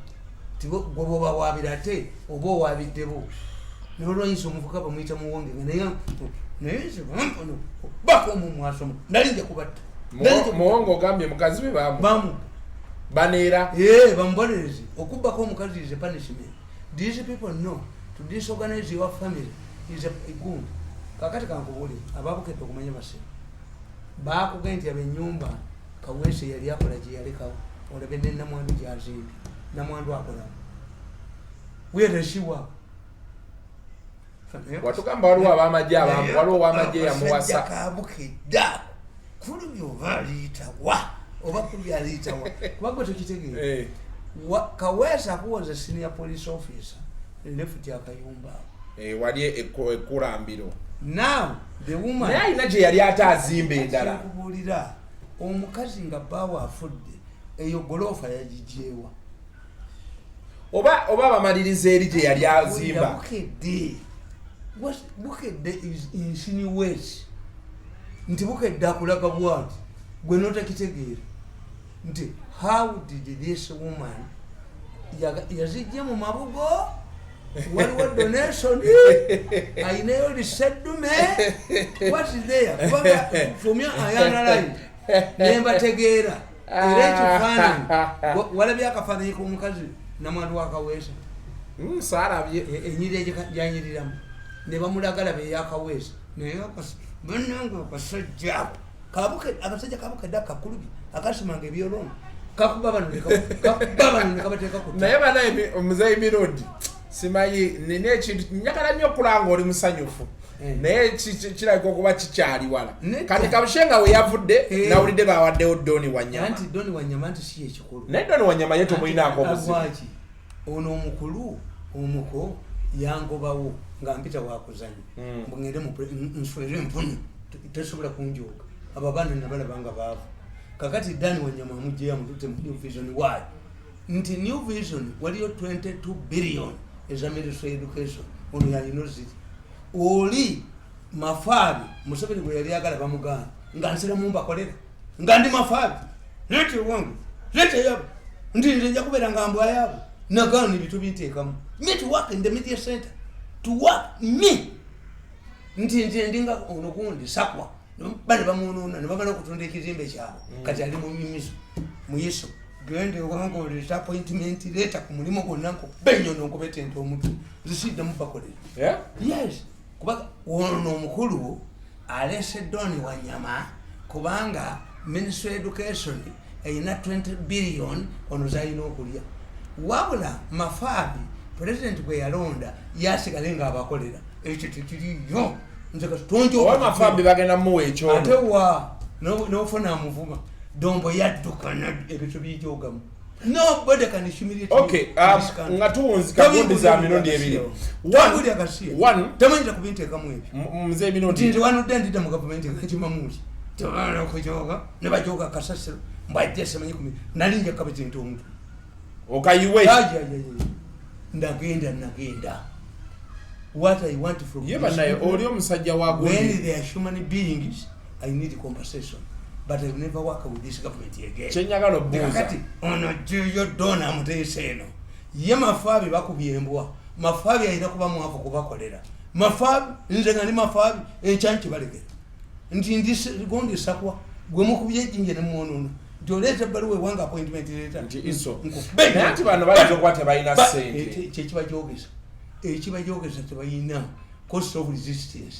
gwe bwobawaabira ate oba owaabiddebo nebalwanyisa omuvuka bamuyita Muwonge nga naye nze bampano bako omumwasomo nali nja kubatta. Muwonge ogambye mukazi we bamu bamu baneera. Eh, bamubonereze. Okubbako omukazi is a punishment. These people know to disorganize your family is a good. Kakati kankubuulire, ababukedde okumanya basiru bakugambye nti abenyumba Kaweesi yali akola gye yalekawo, olabe ne namwandu gyazimbye. Namwandu akolamu weeresiwa. Watugamba waliwo abamagye, waliwo owamagye yamuwasa. Kabukedda kulubya oba aliyitawa, oba kulubya aliyitawa, kuba gwe tokitegeera. Kaweesa who was a senior police officer left akayumba ako. Wali ekkulambiro. Now the woman Naye alina gye yali ate azimba endala. Nkubuulira, omukazi nga bbaawe afudde, eyo goloofa yagigyewa? Oba bamaliriza eri gye yali azimba. Bukedde. Bukedde is insinuate nti Bukedde akulaga bwati gwe notakitegeera nti how did this woman yazijja mu mabugo, waliwo donation, ayinayo liseddume, what is there? Kubanga for me, I analyze nembategeera. Era ekifaananyi walabye akafaananyi k'omukazi namwandu wakaweesa? Saalabye. Enyirira gyanyiriramu ne bamulagala beyakaweesa, naye bannange akasajja ako akasajja kabukedde akakulubi akasimanga ebyolongo kakuba bano kakuba bano nekabateeka ku Naye banaye, omuzeyi Mirundi, simanyi nina ekintu njagala nnyo okulanga oli musanyufu. Naye kirabika okuba kikyali wala. Kati Kabushenga we yavudde, nawulidde bawaddewo Doni Wanyama. Anti Doni Wanyama nti si ekikulu. Naye Doni Wanyama ye tomulinaako obuzibu? Lwaki ono omukulu omuko yangobawo nga mpita wakuzanya, mbu ngende nswere empunu tesobola kunjooga, abo abaana nabalaba nga baavu. Kakati Dani Wanyama amugjeyo amutute mu New Vision. Why? Nti New Vision waliyo 22 billion eza ministry education, ono yalina oziri. Oli Mafaabi Museveni gwe yali agala bamugaana nga nsiramu mbakolera nga ndi Mafaabi, leeta ewange, leeta eyabo, nti nze nja kubeera nga mbwa yaabwe. Nagaana ebintu binteekamu me to work in the media center, to work me, nti nze ndinga ono gundi sakwa bane bamwonoona ne bamala okutunda ekizimbe kyabwe. Kati ali mu mimiso muyiso, genda ewange oleeta appointment leeta ku mulimu gwonna nkuba enyono nkubetenta omutwe, nzisiddamu bakolera. Yes, kuba ono omukulu alese Doni Wanyama kubanga ministry education erina 20 billion ono zalina okulya. Wabula Mafaabi president gwe yalonda yasigale nga abakolera, ekyo tekiriyo. Nze kati Oba Mafaabi bagenda muwa ate ekyono? Wa nofuna amuvuma Dombo yadduka ebintu bijogamu. Nobody can humiliate me Okay, in this country. nga tuwunzika gundi za mirundi ebiri. Tobuli akasiya. One, Temayinza kubinteekamu ebyo. Muzeeyi Nti Mirundi, nze wanudde ndidda mu gavumenti nga nkimamuki tebamala okujoga ne bajoga kasasiro mbwajja simanyi kumi nali nja kabizinta omutwe. Okayiwe. Ndagenda nagenda. What I want from Ye these banaye people, oli omusajja wa when gundi. they are human beings, I need compensation, but I will never work with this government again. Kyenjagala obuuza. Kakati ono juyo Dona amuteesa eno ye Mafaabi bakubye embwa. Mafaabi alina kuba mwavu kubakolera. Mafaabi nze nga ndi Mafaabi enkya nkibalekera nti ndi gundi sakwa gwe mukubye ejjinja ne mwonoona nti oleeta ebbaluwa ewange appointment leeta. Nti iso. Nkube. Naye ati bano bayinza okuba tebalina ssente. Kyekibajogesa, ekibajogesa tebalina cost of resistance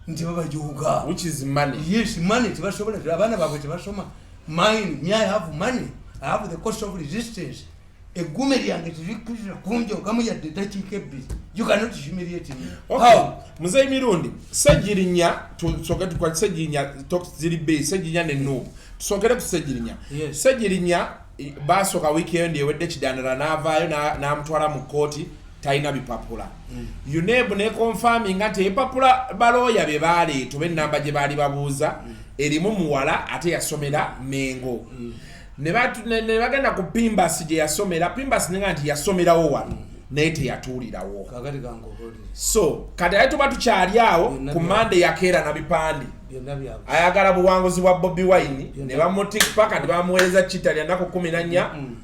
nti babajoga. Which is money. Yes, money. Tebasobola, abaana baabwe tebasoma. Mine, me, I have money, I have the cost of resistance. Eggume lyange terikkiriza kunjogamu yadde eddakiika 2. You cannot humiliate me. Okay. How? Muzeeyi Mirundi, Segirinya, tusooke tukwate Segirinya, ziri bbiri, Segirinya ne Nuupu. Tusookere ku Segirinya. Yes. Segirinya basooka wiiki eyo ndiewedde Kidandala n'avaayo n'amutwala mu kkooti talina bipapula. UNEB ne confirminga nti ebipapula balooya bye baleeta oba ennamba gye baali babuuza erimu muwala ate yasomera Mengo. Ne bagenda ku Pimbas gye yasomera. Pimbas nenga nti yasomerawo wano naye teyatuulirawo. Kakati kankubuulire. So kati ate tuba tukyali awo. Byonna Ku Mande yakeera na bipande. Byonna byabwe. Ayagala buwanguzi bwa Bobi Wine. Byonna. Ne bamutikpa, kati bamuweereza kitalya naku 14,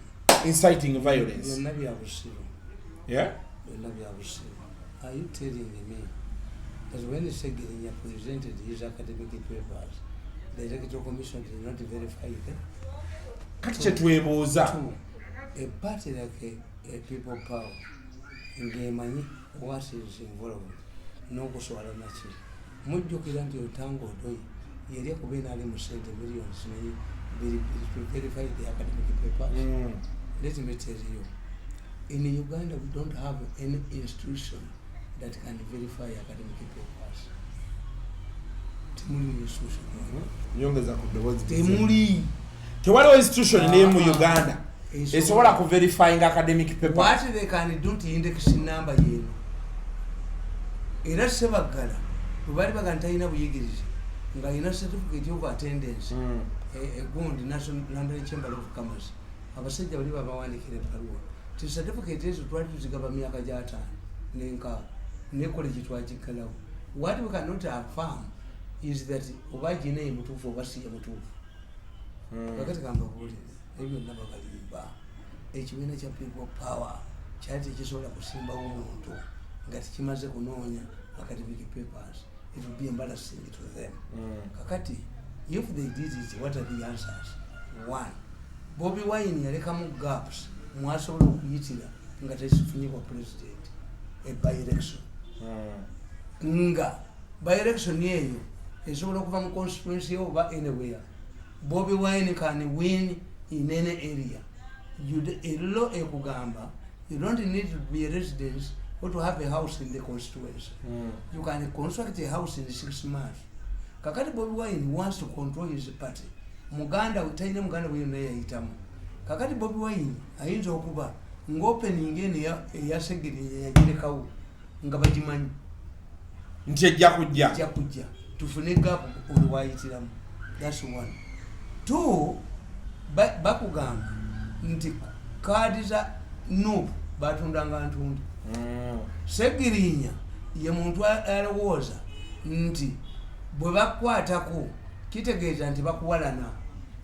inciting violence. Byonna bya busiru. Yeah? Byonna bya busiru. Are you telling me that when Segirinya presented his academic papers, the Electoral Commission did not verify them? Kati kyetwebuuza. Two, a party like a People Power ng'emanyi what is involved n'okuswala naki. Mujjukira nti Otango Odoi yali akuba enaali mu sente millions naye biri biri to verify the academic papers. Let me tell you, in Uganda we don't have any institution that can verify academic papers. Temuli mu institution. Nyongeza ku ddoboozi. Temuli. Tewaliwo institution n'emu mu Ah. Uganda esobola ku verifying academic paper. What they can do to index number yeno. Era Sebaggala bwe baali baga nti talina buyigirize ng'alina certificate of attendance, egundi National London Chamber of Commerce, abasajja bali babawandikira ebbaluwa ti certificate ezo twali tuzigaba myaka gyataano nenkaaga ne college twagiggalawo. What we cannot affirm is that oba gina ye mutuufu oba si ye mutuufu. Kakati kambabuulire, ebyo byonna babalimba. Ekibiina kya People Power kyali tekisobola kusimbawo muntu nga tekimaze kunoonya academic papers. It would be embarrassing to them. Kakati if they did it, what are the answers? One, Bobi Wine yalekamu gaps mwasobola okuyitira nga tekifunye bwa president, e by election, nga by election eyo esobola okuva mu constituency oba anywhere. Bobi Wine can win in any area. A law ekugamba you don't need to be a resident or to have a house in the constituency. You can construct a house in 6 months. Kakati Bobi Wine wants to control his party. Muganda talina muganda we yonna yayitamu. Kakati Bobi Wine ayinza okuba ng'opening eno eya Segirinya yagirekawo nga bagimanyi nti ejja kujja. Ejja kujja tufune gap olwayitiramu. That's one. Two, bakugamba nti kaadi za NUP batundanga ntundi. Segirinya ye muntu alowooza nti bwe bakwatako kitegeeza nti bakuwalana.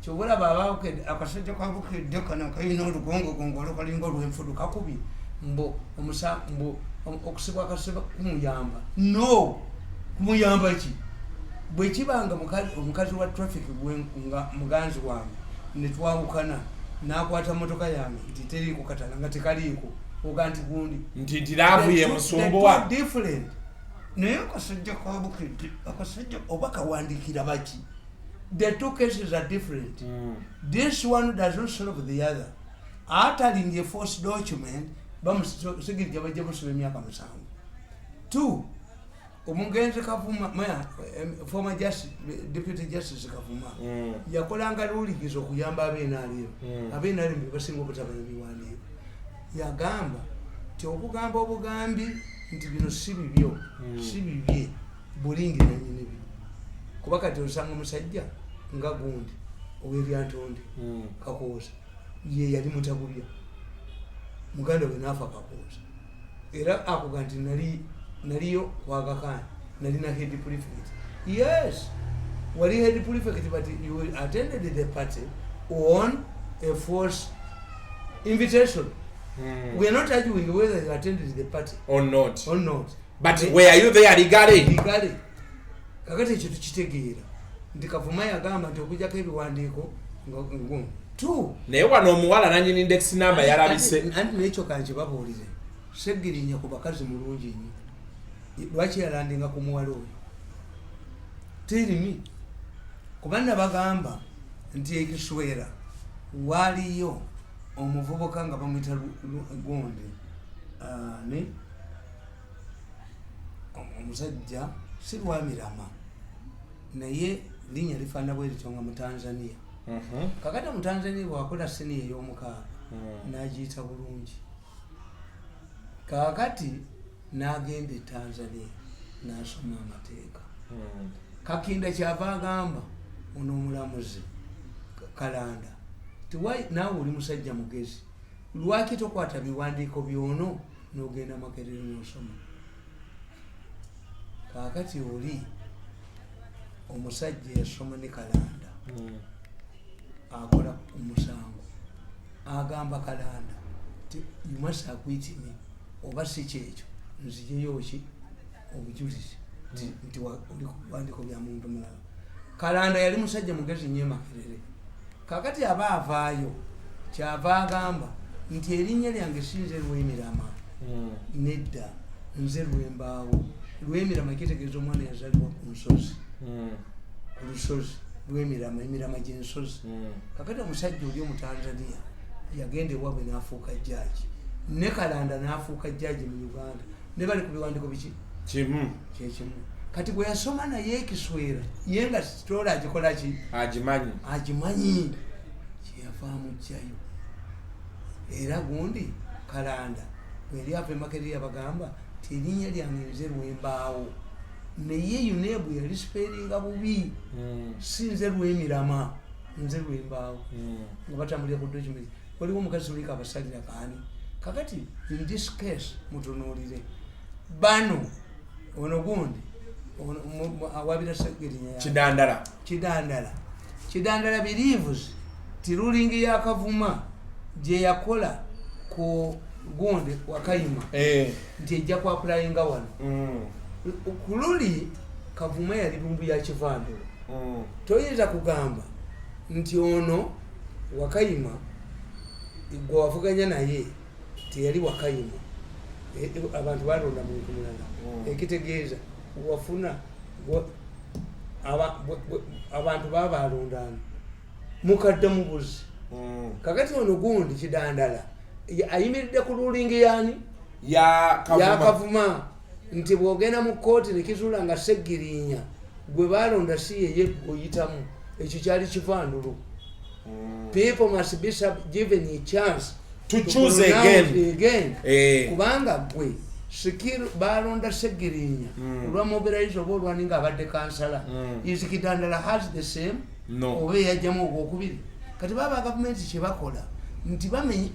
Kyobulaba akasajja kabukedde kano kalina olugongogongo olukalinga olwenfudu kakubi mbu omusa mbu okusibwa akasiba kumuyamba. No, kumuyamba ki? Bwe kibanga omukazi wa traffic nga muganzi wange netwawukana nakwata motoka yange nti teriiko katala nga tekaliiko oga nti gundi Nti love ye musumbuwa. The two different. Naye akasajja kabukedde, akasajja oba kawandikira baki? The two cases are different. This one does not solve the other. Uttering a false document, bamusigirija bajja musiba emyaka 7. Two, omugenzi Kavuma, former justice, deputy justice Kavuma, yakolanga luligizo okuyamba abenrm. Abenrm bebasinga obutamanya biwandiiko. Yagamba ti okugamba obugambi nti bino si bibyo, si bibye, bulingi nanyini byo. Kuba kati osanga omusajja nga gundi ow'eryantonde, Kakooza, ye yali mutabulya muganda we naafa Kakooza, era akuga nti naliyo kwagakani nalina head prefect. Yes, wali head prefect, but you attended the party on a false invitation. We are not arguing whether you attended the party or not, or not. But were you there legally? Legally. Kakati ekyo tukitegeera nti Kavuma yagamba nti okujjako ebiwandiiko nga two. Naye wano omuwala nanyini index number yalabise. Anti nekyo kankibabuulire, Segirinya ku bakazi mulungi nnyo. Lwaki yalandinga ku muwala oyo? Terimi kuba bagamba nti ekiswera waaliyo omuvubuka nga bamwita gundi ani, omusajja si Lwamirama, naye linnya lifaanana bwe lityo nga mu Tanzania. Kakati mu Tanzania bwakola siniya ey'omukaaga, n'agiyita bulungi, kakati n'agenda e Tanzania n'asoma amateeka. Kakinda kyava agamba ono omulamuzi Kalanda. Naawe oli musajja mugezi, lwaki tokwata biwandiiko byono n'ogenda Makerere n'osoma? Kaakati oli omusajja yasoma ne Kalanda akola omusango, agamba Kalanda ti, "You must acquit me, oba si kyekyo nzijeyo ki obujulizi nti oli ku biwandiiko bya muntu mulala." Kalanda yali musajja mugezi nnyo e Makerere. Kakati aba avaayo, kyava agamba nti erinnya lyange si nze Lwemirama. Nedda, nze Lwembaawo. Lwemirama kitegeeza omwana yazalibwa ku nsozi, ku lusozi Lwemirama, emirama gyensozi. Kakati omusajja oli Omutanzania yagenda ewaabwe n'afuuka jaaji, ne Kalanda n'afuuka jaaji mu Uganda, ne bali ku biwandiiko biki? Kimu. Kyekimu. Kati bwe yasoma naye ekiswera, ye nga sitoola agikola ki? Agimanyi. Agimanyi, kyeyava amugjayo. Era gundi Kalanda bweyali ava emakerere yabagamba ti erinnya lyange nze Lwembaawo, naye UNEB yali spellinga bubi. Si nze Lwemirama, nze Lwembaawo. Nga batambulira ku document. Waliwo omukazi sulika abasalira kaani. Kakati in this case mutunuulire bano, ono gundi ono awabira Segerinya. Kidandala. Kidandala. Kidandala believes ti ruling yakavuma gye yakola ku gundi Wakayima nti ejja ku applyinga wano. Ku luli Kavuma yali lumbu ya Kivandulo. Toyinza kugamba nti ono Wakayima gwe wavuganya naye teyali Wakayima. Abantu balonda muntu mulala. Ekitegeeza wafuna abantu baba balondani mukadde mubuzi. Kakati ono gundi Kidandala ayimiridde ku ruling yani? Ya Kavuma. Yakavuma, nti bwogenda mu kooti nekizuula nga Segirinya gwe balonda si yeye oyitamu, ekyo kyali Kivandulu. People must be given a chance to choose pronounce again. Again. Eh. Kubanga gwe sikiru balonda Segirinya olwa mobilize oba olwani nga abadde kansala. Is Kidandala has the same? No. Oba eyajjamu ogwokubiri. Kati baba gavumenti kyebakola nti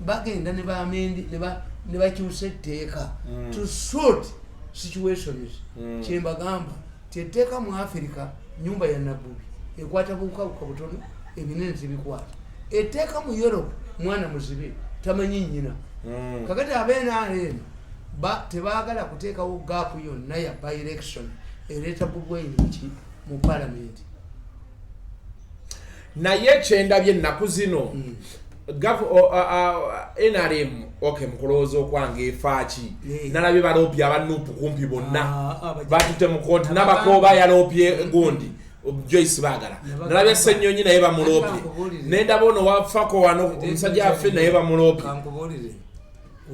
bagenda ne bamendi ne bakyusa etteeka to sort situations. Kyembagamba ti etteeka mu Africa nyumba ya nabbubi, ekwata buwukabuka butono, ebinene tebikwata. Etteeka mu Europe mwana muzibe tamanyi nnyina. Kakati abeNRM tebaagala kuteekawo gap yonna ya by-election ereeta Bobi Wine muki mu palamenti. Naye kyendabye ennaku zino, NRM, okay, mukulowooza okwange efaaki? Nalabye baloopye aba NUP kumpi bonna. Ah, ah, Batute mu kooti. Nabagamba. Nabakooba yaloopye gundi Joyce Bagala. Nalabye Ssenyonyi naye bamuloopye. Kankubuulire. Nendaba ono wafako wano, omusajja waffe naye bamuloopye. Kankubuulire,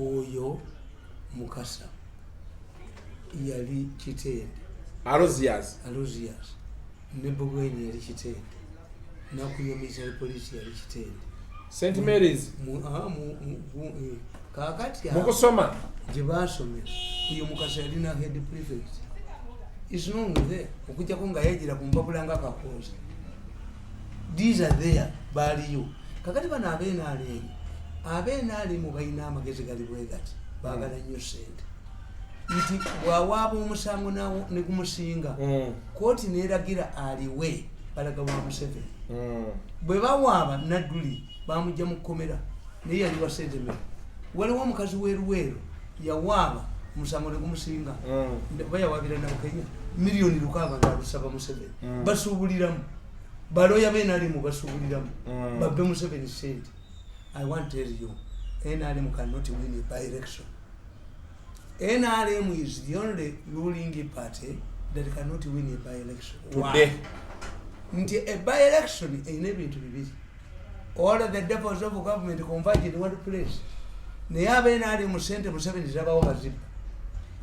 oyo Mukasa yali Kitende. Alozias. Alozias ne Bobi Wine yali Kitende, nakuyo military police yali Kitende. St Marys. Kakati Mukusoma. Gye basomera, oyo Mukasa yalina head prefect is known there, okujjako nga yagira ku mpapula nga Kakooza. These are there, baaliyo. Kakati bano abeNRM, abeNRM balina amagezi gali bwe gati, baagala nnyo sente, nti bwawaaba omusango ne gumusinga, kooti neragira aliwe balaga wa Museveni. Bwe bawaaba Nadduli bamugja mu kkomera, naye yali wa sente meka? Waliwo omukazi weruweero yawaaba omusango ne gumusinga. Oba yawabira Nabukenya 6 million ngaalusaba Museveni. Basuubuliramu baloya beNRM, basuubuliramu babbe Museveni sente. I want to tell you, NRM cannot win a by election. NRM is the only ruling party that cannot win a by election. Today. Nti a by election erina ebintu bibiri: all of the devils of government converge in one place. Naye abeNRM sente Museveni zabawo bazibba,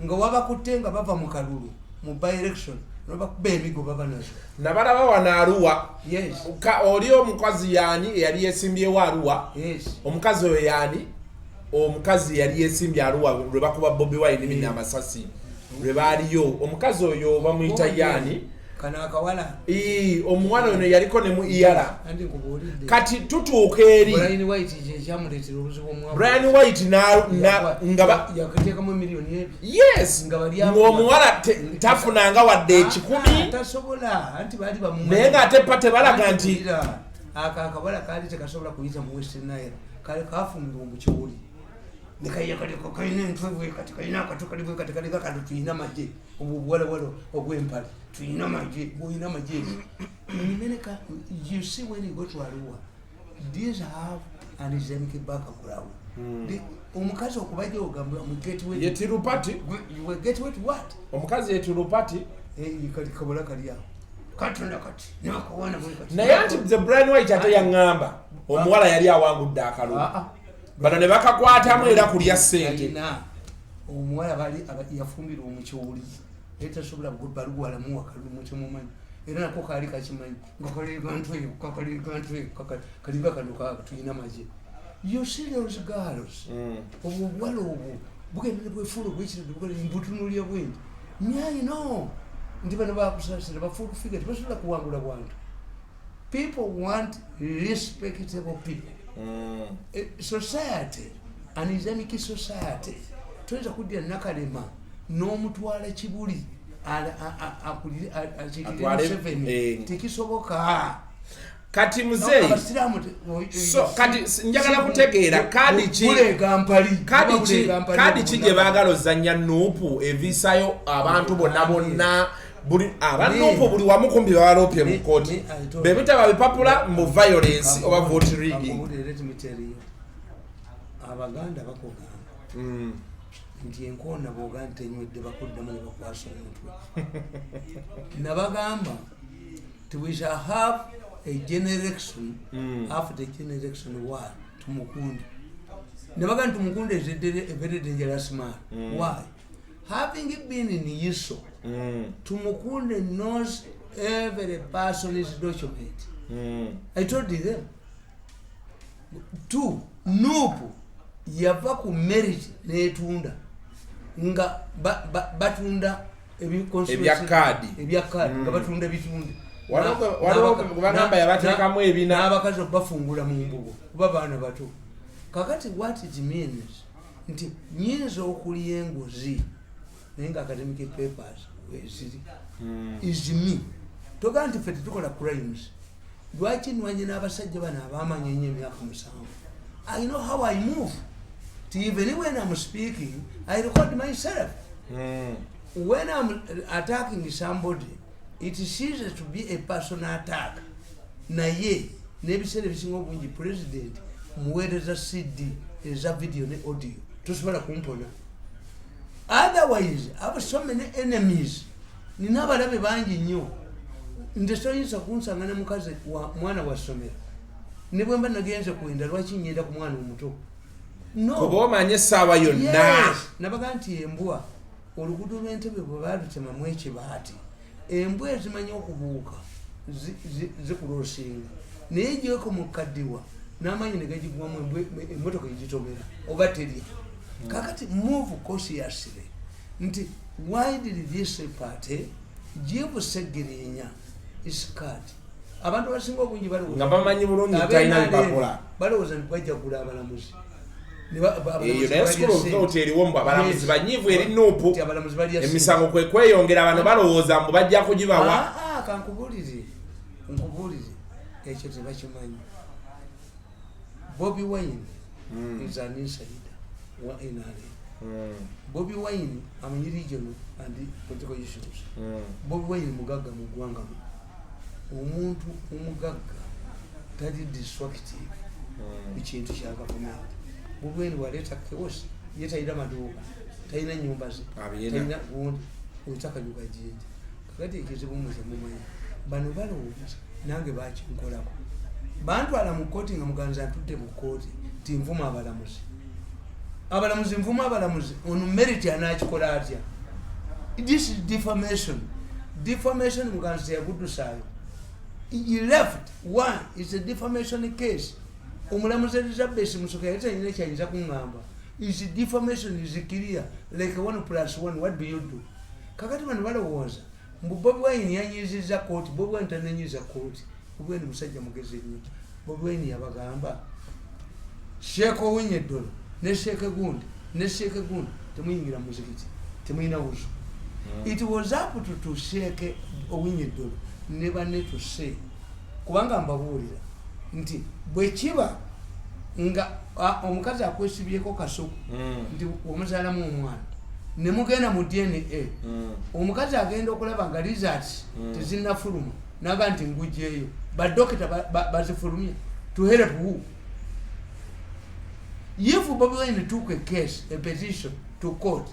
nga wabakutte nga bava mu kalulu mu by election, nobakuba emigo baba nazo. Nabalaba wano Aruwa. Yes. Oli omukazi yaani eyali yesimbyewo Aruwa? Yes. Omukazi oyo yaani? Omukazi yali yesimbye Aruwa lwe bakuba Bobi Wine mina amasasi lwe baaliyo, omukazi oyo bamuyita yaani? Kano akawala. Omuwala ono yaliko ne mu iyala. Anti nkubuulidde. Kati tutuuka eri Brian White kyekyamuleetera obuzibu omwavu. Brian White nga Yakateekamu 2 million. Yes. Nga bali Ng'omuwala tafunanga wadde 100. Ah, tasobola, anti baali bamumanyi. Naye ng'ate pa tebalaga nti Wulira, ako akawala kaali tekasobola kuyita mu West Nile, kaali kafumbirwa mukiwuli nekayakaleko kalina entwe bwe kati, kalina akatu kali bwe kati, kalinga kati tulina magye, obwo obuwalawala obwempale, tulina magye, bulina magye. In America, you see, when you go to Arua, these have an Islamic background. Omukazi okubajja ogamba mu gateway. Ye Tirupati. You were gateway to what? Omukazi ye Tirupati. Eh, kali kabola kali awo katonda kati nakawana bwe kati. Naye anti the Brian White ate yaŋŋamba omuwala yali awangudde akalulu. Ah, ah. Bano ne bakakwatamu era kulya ssente. Alina omuwala bali yafumbirwa omukyoli, naye tasobola baluwalamu wakalulu temumanyi, era nako kaali kakimanyi nga kaliga ntweyo kakaliga ntweyo kalinga kano tulina magye. You see those girls? Obwo obuwala obwo bugenda ne bwefuula obwekiro mbutunulya bwendi myayino nti bano bakusasira ba full figure tebasobola kuwangula bwantu. People want respectable people. Society, an Islamic society, toyinza kuddira Nakalema n'omutwala Kibuli akiikirire Atwale, Museveni. Tekisoboka. Kati muzeeyi, Abasiraamu so kati njagala kutegeera kaadi ki buleega mpali. Kaadi ki gye baagala ozannya NUP eviisayo abantu bonna bonna, buli aba NUP buli wamu kumpi babaloopye mu kooti be bitaba bipapula mu violence oba vote rigging. Let me tell you, Abaganda bakugamba nti enkoona bwoga nti enywedde bakuddamu ne bakwasa omutwe. Nabagamba ti we shall have a generation after the generation why Tumukunde. Nabagamba nti Tumukunde is a very dangerous man. Why? Having been in ISO, Tumukunde knows every person's document. I told them. Two, NUP yava ku merit netunda nga batunda Ebya kaadi. Ebya kaadi nga batunda bitunde. Waliwo bagamba yabateekamu ebina. N'abakazi obafungula mu mbugo kuba baana bato. Kakati what it means nti nyinza okulya enguzi naye nga academic papers weziri is me togaa nti ffe tetukola crimes. Lwaki nwanye n'abasajja bano abamanya ennyo emyaka 7? I know how I move. Ti even when I'm speaking, I record myself. When I'm attacking somebody, it ceases to be a personal attack. Naye n'ebiseera ebisinga obungi president muweereza CD eza video ne audio, tosobola kumpona. Otherwise I have so many enemies, nina abalabe bangi nnyo. Nze toyinza kunsanga ne mukazi wa mwana wa ssomero. Ne bwe mba nagenze kwenda, lwaki ngenda ku mwana omuto? No. Kuba omanye essaawa yonna. Yes. Nabaga nti embwa, oluguudo lw'Entebe bwe baalutemamu ekibaati, embwa ezimanyi okubuuka zikulosinga, naye gyeko mukaddiwa n'amaanyi ne gagigwamu, emmotoka egitomera oba terya. Kakati move cautiously nti why did this party give Segirinya his card? Abantu abasinga obungi balowooza Nga bamanyi bulungi talina bipapula. Balowooza nti bajja kugula abalamuzi. Eyo naye school of thought eriwo mbu abalamuzi banyiivu eri NUP. Nti abalamuzi balya ssente. Emisango kwe kweyongera, bano balowooza mbu bajja kugibawa. Ah, ah, kankubuulire, nkubuulire, ekyo tebakimanyi. Bobi Wine is an insider wa NRM. Bobi Wine amanyi regional and political issues. Bobi Wine mugagga mu ggwanga muno. Omuntu omugagga tali destructive ku kintu kya gavumenti. Bobi Wine bwaleeta chaos, ye talina maduuka, talina nyumba ze. Abiyina. Talina gundi otakanyuga jinja. Kakati ekizibu mwe temumanyi, bano balowooza nange bakinkolako, bantwala mu kooti nga muganzi atudde mu kooti ti nvuma abalamuzi, abalamuzi, nvuma abalamuzi. Ono merit anakikola atya? This is defamation, defamation. Muganzi teyaguddusaayo, he left. One is a defamation case. Omulamuzi Elizabeth Musoke yali talina kyayinza kuŋŋamba. Is defamation, is clear like one plus one. What do you do? Kakati bano balowooza Mbu Bobi Wine yanyiziza kooti. Bobi Wine tananyiza kooti. Bobi Wine musajja mugezi nnyo. Bobi Wine yabagamba, Sheikh Owiny Dollo ne Sheikh gundi ne Sheikh gundi, temuyingira muzikiti, temuyina wuzu. It was up to Sheikh Owiny Dollo ne banne to say, kubanga mbabuulira nti bwe kiba nga omukazi akwesibyeko kasuku nti omuzaalamu omwana, ne mugenda mu DNA, omukazi agenda okulaba nga results tezinnafuluma, naga nti ngugyeyo, badokita bazifulumye to help who? If Bobi Wine took a case, a petition to court,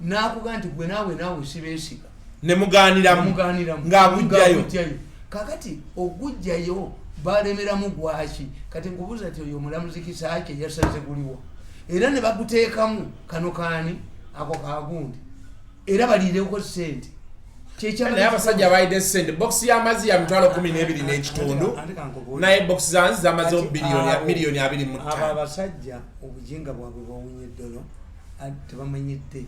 nakuga nti gwe naawe sibeesiga, ne mugaaniramu. Muganiramu. Ng'agujjayo. Ng'agujjayo. Kakati ogujjayo balemeramu gwaki? Kati nkubuuza ti oyo omulamuzi Kisaakye yasaze guliwa? Era ne baguteekamu kano kaani ako kagundi, era baliireko sente. Naye abasajja balidde sente. Bokisi y'amazzi ya 12,500, naye bokisi zanzi zamazeho biliyoni, miliyoni abiri mu Abo ttaano. Abasajja obujinga bwabwe bwawunye ddolo, tebamanyidde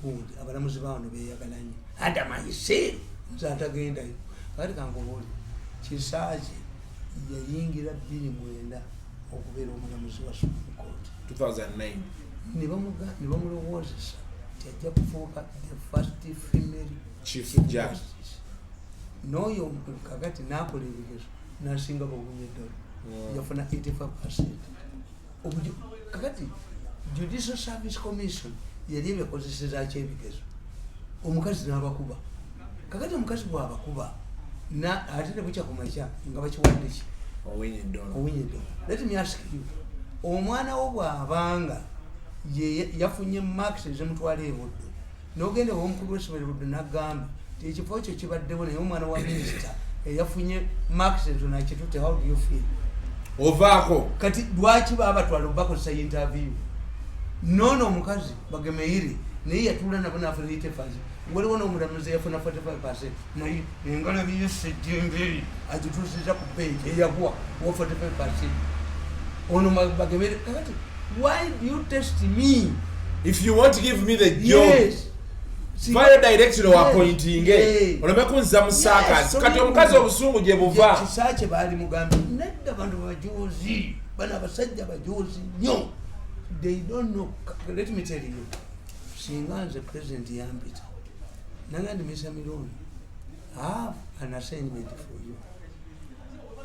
gundi. Abalamuzi bawano beyagala nnyo adamayise nze atagendayo. Kati kankubuuli, Kisaakye yayingira 2009 okubeera omulamuzi wa Supreme Court. 2009. Ne bamulowoozesa nti ajja kufuuka the first female Chief Judge. Justice. N'oyo kakati nakola ebigezo nasinga bawunye eddolo, yafuna 85. Kakati Judicial Service Commission yali ebikozesezaki ebigezo, omukazi n'abakuba. Kakati omukazi bwabakuba, ate nebukya kumakya nga bakiwadde ki? Owiny Dollo. Owiny Dollo. Let me ask you, omwana wo bw'abanga yafunye marks ezimutwala ebuddo, nogenda ewomukulu wessomero buddo nagamba ti ekifo kyo kibaddewo, naye omwana wa minisita eyafunye marks ezo nakitute, how do you feel? Ovaako. Kati lwaki babatwala obakozesa interview? Noono omukazi Bagemeire naye yatuula nabo nafuna 85. Waliwo n'omulamuzi eyafuna 45, naye engalabi yesejjemberi agituusiza ku bench eyagwa wa 45. Ono Bagemeire. Kakati why do you test me? If you want to give me the job, Yes. vayo directly, Yes. appointinge, oleme kunziza mu saakasi. Kati omukazi obusungu gye buva. Kisaakye baali mugambye nedda. Bantu bajozi bano, abasajja bajozi nnyo, they don't know. Let me tell you, singa nze President yampita nanga ndi Mr Mirundi, I have an assignment for you,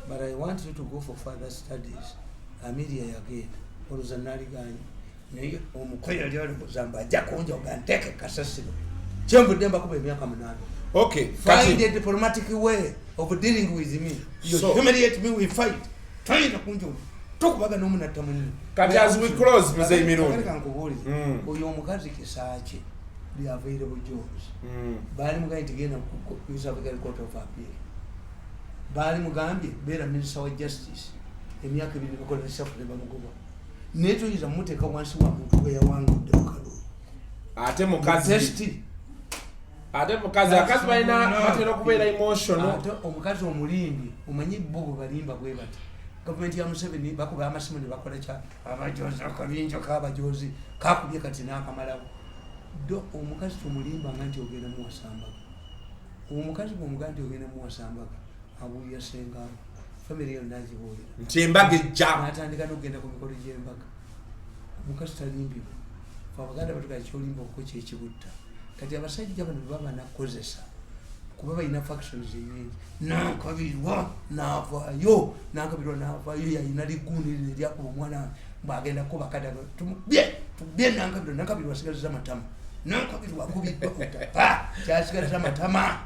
but I want you to go for further studies. Amelia yagenda olowooza naliganye, naye omuko yali alowooza mbu ajja kunjoga nteeke kasasiro. Kyenvudde mbakuba emyaka 8. Okay. Find Kati a diplomatic way of dealing with me. You humiliate me, we fight. Toyinza kunjoga tokubaga n'omunatta munne. Kati as we close, Mzee Mirundi. Kankubuulire, oyo omukazi Kisaakye, the available jobs, baali mugambye nti genda ku East African Court of Appeal, baali mugambye beera minister wa justice emyaka 2, bakola reshuffle ne bamugoba. Naye toyinza mumuteeka wansi wa muntu gwe yawangudde mu kalulu. Ate mukazi. Test. Ate mukazi, akazi balina batera okubeera emotional. Ate omukazi omulimbi, omanyi bo bwe balimba bwe bati. Gavumenti ya Museveni bakuba amasimu ne bakola kya abajozi, akabinja kabajozi kakubye kati n'akamalawo. Do omukazi tomulimbanga nti ogenda muwasambaga. Omukazi bwomugaa nti ogenda muwasambaga, abuulira sengawo, famire yonna agibuulira. Nti embaga ejja. N'atandika n'okugenda ku mikolo gy'embaga. Omukazi talimbibwa. Fe Abaganda batugaa kyolimba okuko kyekibutta. Kati abasajja bano bwe baba nakukozesa, kuba balina factions enyingi, Nankabirwa navaayo, Nankabirwa navaayo, yalina ligundi lino eryakuba omwana bwagenda kuba kadaga, tumubye tubye Nankabirwa. Nankabirwa asigaziza matama. Nankabirwa akubiddwa kutaka kyasigaliza matama,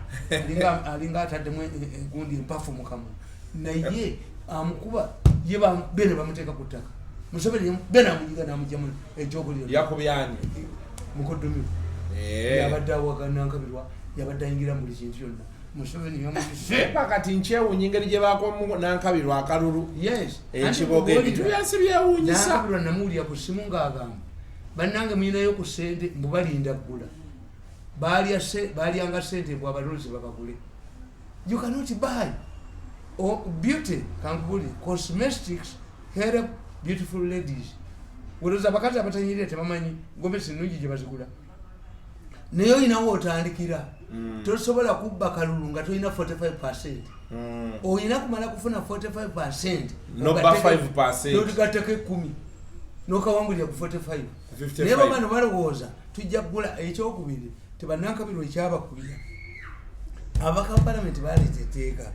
alinga ataddemu egundi empafu mukamwa, naye amukuba ye bene bamuteeka ku ttaka. Museveni bene amunyiga namugjamu ejjogo lyonna. Yakubyani? Mukoddomi. Yabadde awaga Nankabirwa, yabadde ayingira mu buli kintu kyonna. Museveni yamukise. Kati nkyewuunya engeri gye bakomu Nankabirwa akalulu. Yes. Ekiboga, ebintu byansi byewuunyisa. Nankabirwa namuwulira ku ssimu ng'agamba, bannange mulinayo ku ssente, mbu balinda ggula. Balyanga ssente bwe abalonzi babagule. You cannot buy beauty. Kankubuli, cosmetics help beautiful ladies. Olowooza abakazi abatanyirira tebamanyi gomesi nnungi gye bazigula? Naye olinawo otandikira. Tosobola kubba kalulu nga tolina 45%. Olina kumala kufuna 45%. Noba 5%. Notugattako 10, nokawangulira ku 45. 55. Naye babano balowooza tujja kugula. Ekyokubiri, tebanankabirwa ekyabakubira abaka palamenti baleeta etteeka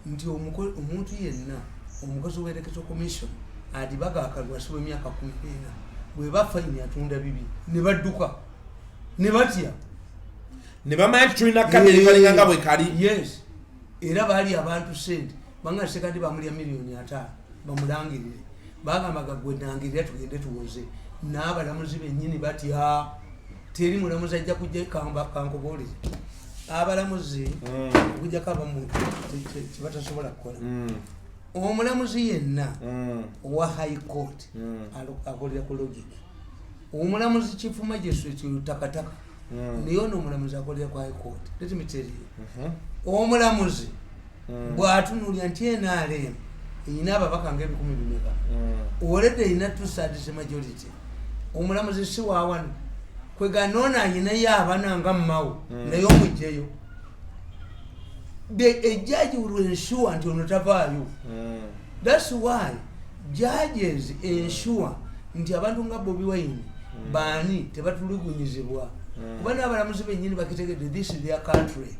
nti omuntu yenna omukozi wa Electoral Commission adibaga akalulu asibwa emyaka 14. Bweba fayini atunda bibi, ne badduka ne batya. Ne bamanya nti tulina kadde kalinga nga bwe kali. Yes, era baali abantu sente banga Sekandi bamulya miliyoni 50 bamulangirire. Bagambaga, gwe nangirira tugende tuwoze. N'abalamuzi bennyini batya, teri mulamuzi ajja kujja. Kankubuulire, abalamuzi, okujjako abamu kyebatasobola kukola, omulamuzi yenna owa High Court akolera ku logic. Omulamuzi, chief magistrate takataka, naye ono omulamuzi akolera ku High Court. Let me tell you, omulamuzi bw'atunulya nti NRM erina ababaka nga ebikumi bimeka, already erina two thirds majority. Omulamuzi si wawano kweganoona ayinayo abana nga mmawo, naye omugjeyo. A judge will ensure nti ono tavaayo. Thats why judges ensure nti abantu nga Bobi Wine baani tebatulugunyizibwa, kuba n'abalamuzi bennyini bakitegedde this is their country.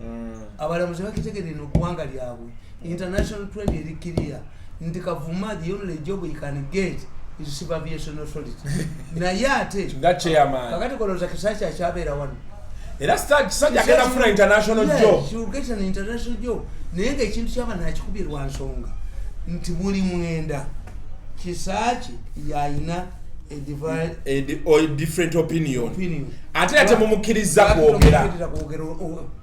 Abalamuzi bakitegedde no ggwanga lyabwe. International trend eri clear nti Kavuma, the only job he can get is Civil Aviation Authority. Naye ate nga chairman. Kakati kolowooza Kisaki akyabeera wano? Era Kisajja agenda kufuna international Yes, job. she will get an international job. Naye nga ekintu kyaba nakikubye lwa nsonga nti buli mwenda Kisaki yayina a A different opinion. Opinion. Ate era temumukkiriza kwogera. Temumukkiriza kwogera.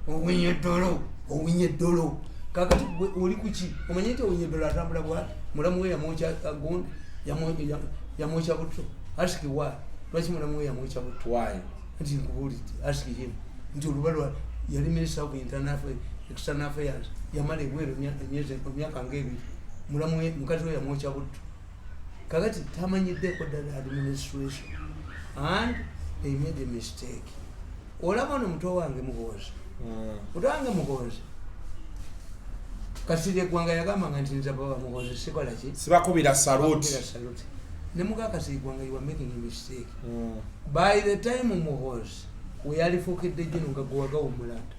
Owinnya eddolo, owinnya eddolo. Kakati gwe oli kuki? Omanye nti owinnya eddolo atambula bwati, mulamu we yamwokya gundi, yamwokya buto. Ask why, lwaki mulamu we yamwokya buto? Why? Nti nkubuulidde, ask him nti olubalwa yali minister of internal affairs, external affairs, yamala ebweru emyaka ngaebiri. Mulamu we, mukazi we yamwokya butto. Kakati tamanyiddeko ddala administration, and they made a mistake. Olaba ono muto wange Muhoozi, muto wange Muhoozi Kasiri Eggwanga yagambanga nti nze baba Muhoozi sikola ki? Sibakubira salute. Bakubira salute. Ne muga Kasiri Eggwanga, you are making a mistake. By the time Muhoozi we yalifuukidde gino nga gwewagawumulanda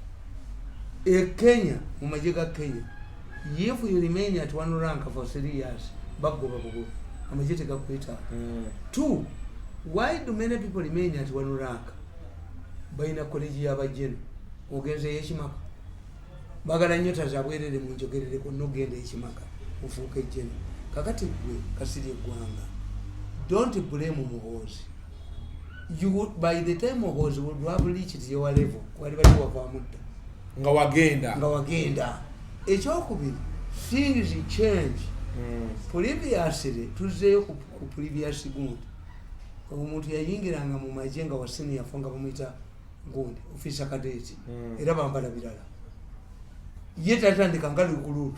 e Kenya, mu magye ga Kenya, if you remain at one rank for 3 years, bagoba bugoba, amagye tegakwetaaga. Two, why do many people remain at one rank? Balina college y'abajeno. Ogenzeyo ekimaka, bagala nnyo tazabwerere munjogerereko, nogenda ekimaka ofuuka ejjeno. Kakati gwe Kasiri Eggwanga, don't blame Muhoozi. You, by the time Muhoozi would have reached your level, wali bali wavaamu dda. Nga wagenda. Nga wagenda. Ekyokubiri, things change. Previously, tuzzeeyo ku previous gundi, omuntu yayingiranga mu magye nga wa senior four nga bamuyita gundi officer cadet. Era bambala birala, ye tatandika nga recruit.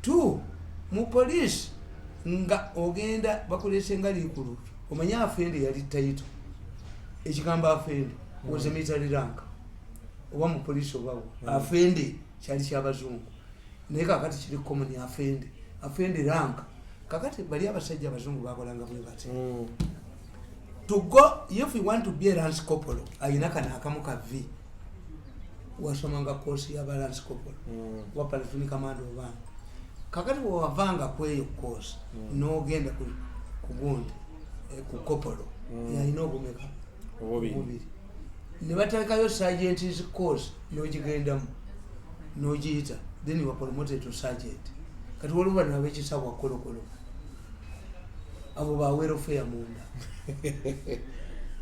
Two, mu police nga ogenda bakulese nga recruit. Omanye afende yali title, ekigambo afende was a military rank oba mu police obawo. Afende kyali kyabazungu, naye kakati kiri common. Afende, afende rank. Kakati bali abasajja abazungu bakolanga bwe bati. To go, if you want to be a lance corporal, ayina kano akamu ka V, wasomanga course ya lance corporal wa platoon command obanga. Kakati bwewavanga kweyo course, n'ogenda ku gundi, ku corporal, yalina obumeka? Obubiri. Bubiri. Ne bateekayo sergeant's course, n'ogigendamu n'ogiyita, then you are promoted to sergeant. Kati waliwo bano ab'ekisabwa kolokolo, abo ba welfare munda.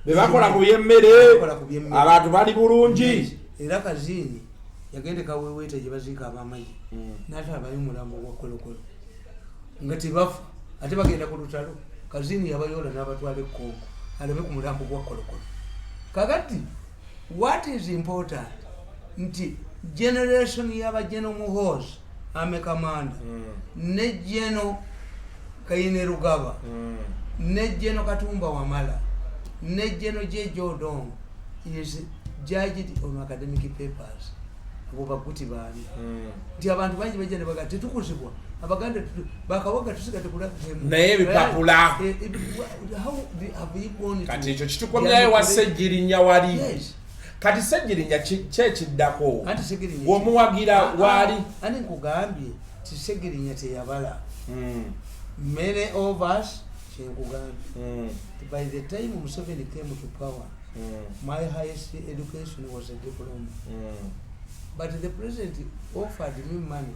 Bebakola ku byemmere. Bakola ku byemmere. Abantu bali bulungi. Era Kazini yagenda Kaweweeta gye baziika abamagye, n'atalabayo omulambo gwa kolokolo nga tebafa, ate bagenda ku lutalo. Kazini yabayoola n'abatwala ekkongo alabe ku mulambo gwa kolokolo. Kakati what is important nti generation y'abajeno Muhoozi, army commander, ne Geno Kaine Rugaba, ne Geno Katumba Wamala, ne Geno Jeje Odongo is judged on academic papers. Abo baguti baani? Nti abantu bangi bajja ne bagaa tetukuzibwa Abaganda, bakawaga tusigadde kulakemu. Naye ebipapula. Kati ekyo kitukomyayo wa Ssegirinya wali. Kati Ssegirinya kyekiddako? Anti Segirinya Gwomuwagira waali. Ani nkugambye ti Segirinya teyabala. Many of us, kyenkugambye, by the time Museveni came to power, my highest education was a diploma, but the president offered me money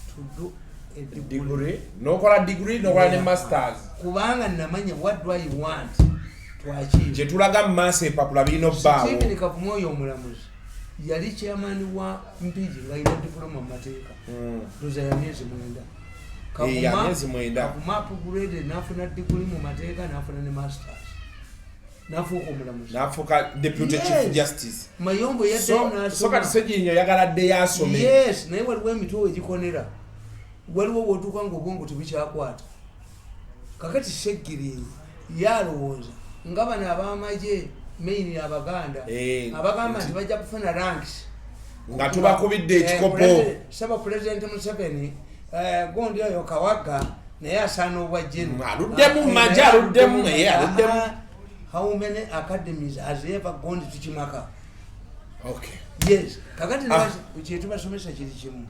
to do a degree. Degree, nokola degree, nokola ne masters. Kubanga namanya what do I want to achieve. Gye tulaga mu maaso, empapula birina obbaawo. Stephen Kavuma oyo omulamuzi yali chairman wa Mpigi ng'alina diploma mu mateeka. Ndoza ya myezi 9. Eh, ya myezi 9. Kavuma upgrade n'afuna degree mu mateeka, n'afuna ne masters, n'afuuka omulamuzi. N'afuuka deputy chief justice. Mayombo yaddayo. So kati Segirinya oyagala ddeyo asome? Yes, naye waliwo emitwe egikonera, waliwo wotuuka nga obwongo tebukyakwata. Kakati Segirinya yalowooza nga bano ab'amagye, main Abaganda, abagamba nti bajja kufuna ranks nga tubakubidde ekikopo. Saba President Museveni, gundi oyo Kawaga naye asaana obwajjeno. Aluddemu mu magye, aluddemu, aluddemu. How many academies has ever gone to Kimaka? Okay. Yes, kakati kyetubasomesa kiri kimu.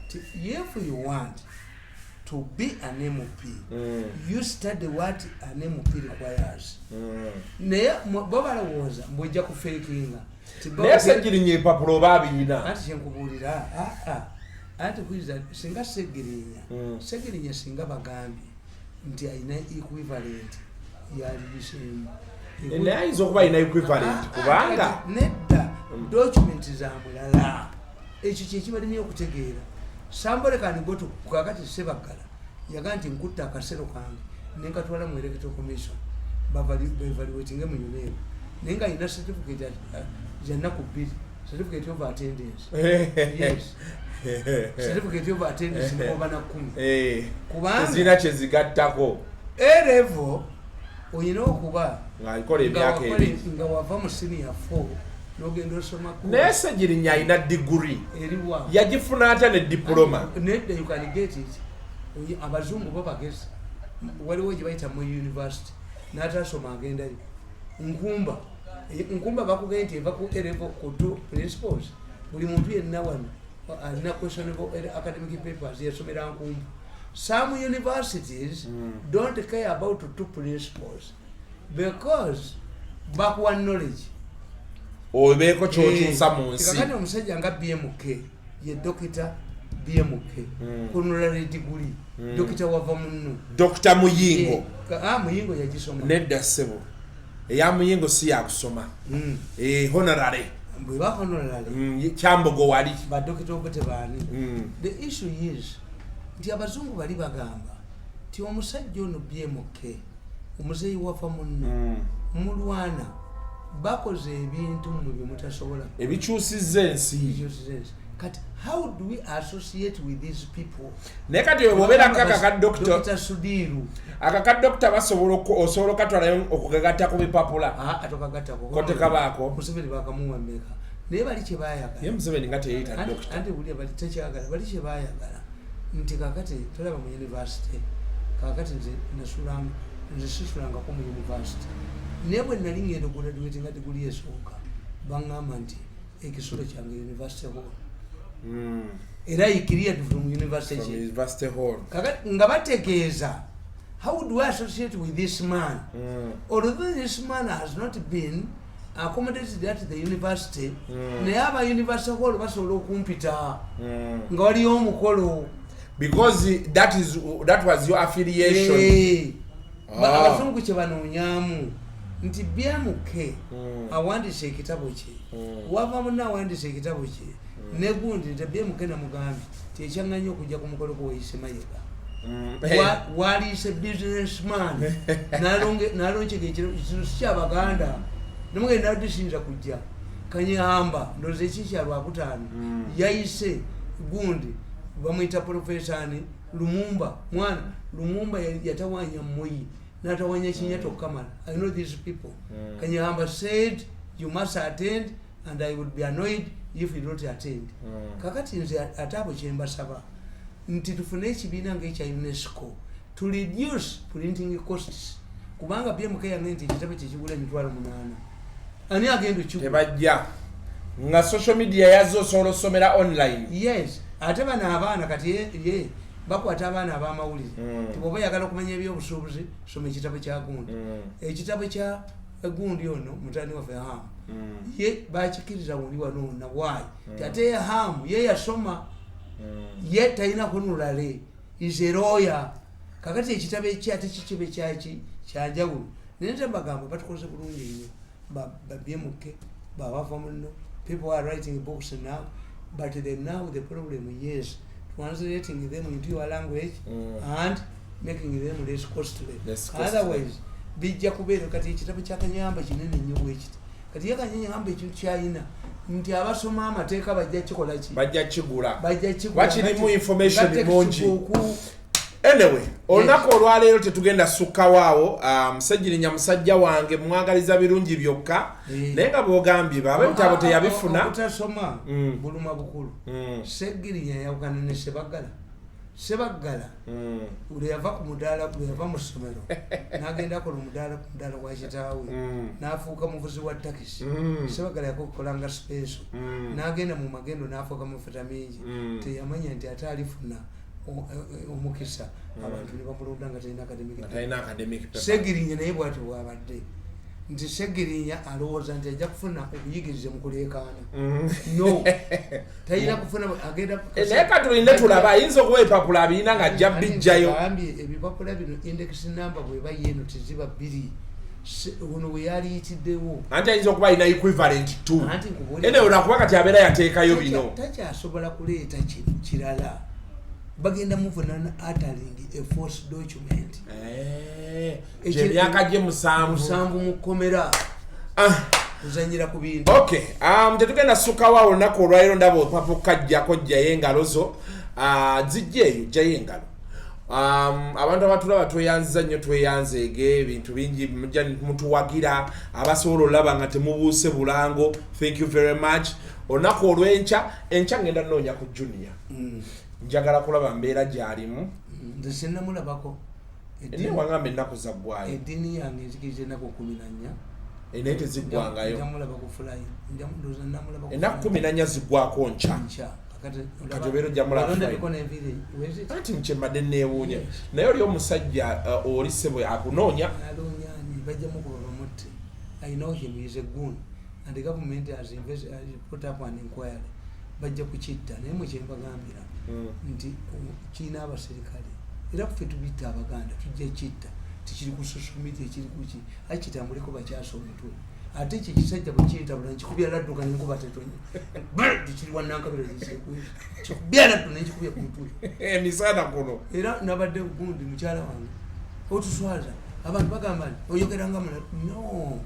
Ti if you want to be an MP, you study what an MP requires. Naye bo balowooza mbwejja kufeekinga. Naye Segirinya empapula oba abiyina? Anti kyenkubuulira, aa, anti kuiza singa Segirinya, Segirinya singa bagambye nti alina equivalent, yalibiseemu. Naye ayinza okuba alina equivalent kubanga Kati nedda, document za mulala. Ekyo kyekibalimye okutegeera. Somebody can go to, kakati Sebagala yagaa nti nkutta akasero kange nenkatwala mu Electoral Commission baevaluatinge mu UNEB, naye nga alina certificate za nnaku 2, certificate of attendance. Yes, certificate of attendance nkoba na 10. Kubanga Tezirina kyezigattako. A level oyina okuba ng'alikola nga emyaka 2. Nga wava mu senior 4 n'ogenda osoma. Naye Segirinya alina diguri. Eriwa? Yagifuna atya ne diploma? Nedda, you can get it. Abazungu bo bagezi. Waliwo gye bayita mu university n'atasoma agendayo. Nkumba, nkumba bakugambye nti eva ku A level ku two principles. Buli muntu yenna wano alina questionable academic papers yasomera Nkumba. Some universities don't care about two principles because bakuwa knowledge. Obeeko kyokyusa mu nsi. Kakati omusajja nga BMK ye Dokita BMK, honorary degree, Dokita wava munno. Dr Muyingo. Ah, Muyingo yagisoma. Nedda ssebo, eya Muyingo si yakusoma. Honorary. Bweba honorary. Kyambogo wali. Badokita Obote baani? The issue is nti abazungu bali bagamba nti omusajja ono BMK, omuzeeyi wafa munno, mulwana bakoze ebintu mmwe bye mutasobola. Ebikyusizza ensi. Ebikyusizza. Kati how do we associate with these people? Naye kati bwobeerako akaka dokita, Dr Sudiru. Akaka dokita basobola osobola okatwalayo okugagatta ku bipapula? Atokagattako. Ko tekabaako? Museveni bakamuwa mmeka? Naye bali kyebayagala Ye Museveni nga teyeyita dokita. Anti buli bali tekyagala, bali kyebayagala nti kakati tolaba mu university. Kakati nze nasulanga, nze sisulangako mu university, naye bwe nali ngenda ograduate nga diguli esooka, baŋŋamba nti ekisulo kyange university hall. Era I cleared from university. From university hall. Kakati nga bategeeza, how do I associate with this man? Although this man has not been accommodated at the university, naye aba university hall basobola okumpita nga waliyo omukolo. Because that was your affiliation. Ah. Abazungu kye banoonyaamu nti BMK awandiise ekitabo kye, wava munna awandiise ekitabo kye negundi nti BMK namugambye ti ekyaŋŋanya okujja ku mukolo gwewayise Mayiga. Waliise businessman nalonkyega ekiro kino si kyabaganda, nemugenda nadisinza kujja Kanyamba ndoza eki kyalwakutaano. Yayise gundi bamwyita profesani Lumumba, mwana Lumumba yatawanya Moyi natawanya Kenyatta okukamala. I know these people. Kanyamba said you must attend And I would be annoyed if you don't attend. Kakati nze ate abo kyembasaba nti tufune ekibiina ngaekya UNESCO to reduce printing costs, kubanga BMK yange nti ekitabo kyekigula 800,000, ani agenda okigula? Tebajja, nga social media yazze, osobola osomera online. Yes, ate bano abaana kati ye bakwata abaana abamawulire. Ti bwoba oyagala okumanya ebyobusuubuzi, soma ekitabo kya gundi. Ekitabo kya gundi ono mutani waffe Ham. Ye bakikiriza wundi wano wonna. Waayi? Ti ate ye Ham ye yasoma. Ye talina kunulale, is a lawyer. Kakati ekitabo eki ate kikibe kyaki kyanjawulo. Naye nze mbagamba batukoze bulungi nnyo. Ba BMK babava muno. People are writing books now, but then now the problem is translating them into your language and making them less costly. Less costly. Otherwise bijja kubeera. Kati ekitabo kya Kanyamba kinene nnyo bwekiti. Kati ye Kanyamba ekintu kyayina nti abasoma amateeka bajja kikola ki? Bajja kigula. Bajja kigula. Wakirimu information Nga mungi. textbook. Anyway, olunaku olwaleero tetugenda sukkawo. Segirinya musajja wange, mwagaliza birungi byokka. Naye nga bwogambye baaba ebitabo teyabifuna. Obutasoma buluma bukulu. Segirinya yawukana ne Sebaggala. Sebaggala lwe yava ku mudaala, lwe yava mu ssomero n'agenda akola omudaala ku mudaala gwa kitaawe, n'afuuka muvuzi wa takisi. Sebaggala yakokolanga special. N'agenda mu magendo n'afuuka mafuta mingi. Teyamanya nti ate alifuna omukisa, abantu ne bamulonda nga talina academic. Nga talina academic paper. Segirinya naye bwatyo bwabadde, nti Segirinya alowooza nti ajja kufuna obuyigirize mu kuleekaana. No, talina kufuna, agenda. Naye katulinde tulaba, ayinza okuba ebipapula abirina nga ajja bijjayo. Gambye ebipapula bino, index number bweba yeeno teziba bbiri. Ono we yaliyitiddewo. Anti ayinza okuba alina equivalent to. Anti nkubuulira- Anyway, lwakuba kati abeera yateekayo bino. Takyasobola kuleeta kirala, bagenda muvunana uttering a false document. Gyemyaka gye 7. 7 mu kkomera. Kuzanyira ku bintu. Okay, tetugenda sukkawo awo. Olunaku olwaliro ndaba opapu kajjako, jjayo engalo zo. Ah, zijja eyo, jjayo engalo. Abantu abatulaba tweyanziza nnyo, tweyanzeege ebintu bingi mujja mutuwagira, abasobola olaba nga temubuuse bulango, thank you very much. Olunaku olw'enkya, enkya ngenda nnoonya ku Junior. Njagala kulaba mbeera gy'alimu. Nze sinnamulabako. Naye wangamba ennaku zaggwayo. Eddiini yange nzikiriza ennaku 14. Naye teziggwangayo. Njamulaba ku fly, ndowooza namulaba ku Ennaku fly. 14 ziggwako nkya. Nkya. Kati Kati obeera ojja mulaba olonda Friday. ebikono enviiri wezi. Anti nkyembadde neewuunya. Yes. Naye oli omusajja, oli ssebo akunoonya. Aloonyani? Bajja mukuba bamutte. I know him, he is a goon and the government has put up an inquiry. Bajja kukitta. Naye mwe kyembagambira nti kirina abaserikale, era ffe tubitta Abaganda, tujja kitta. Tikiri ku social media, kiri kuki, aye kitambuleko bakyasa omutwe. Ate ekyo ekisajja bwe kiyitabula, nkikubya ladduka nenkuba tetonye tikiri wanankabira, kikubya laddu nenkikubya ku mutwe. Emisana kuno. Era nabadde gundi mukyala wange otuswaza, abantu bagamba nti oyogeranga muna. No,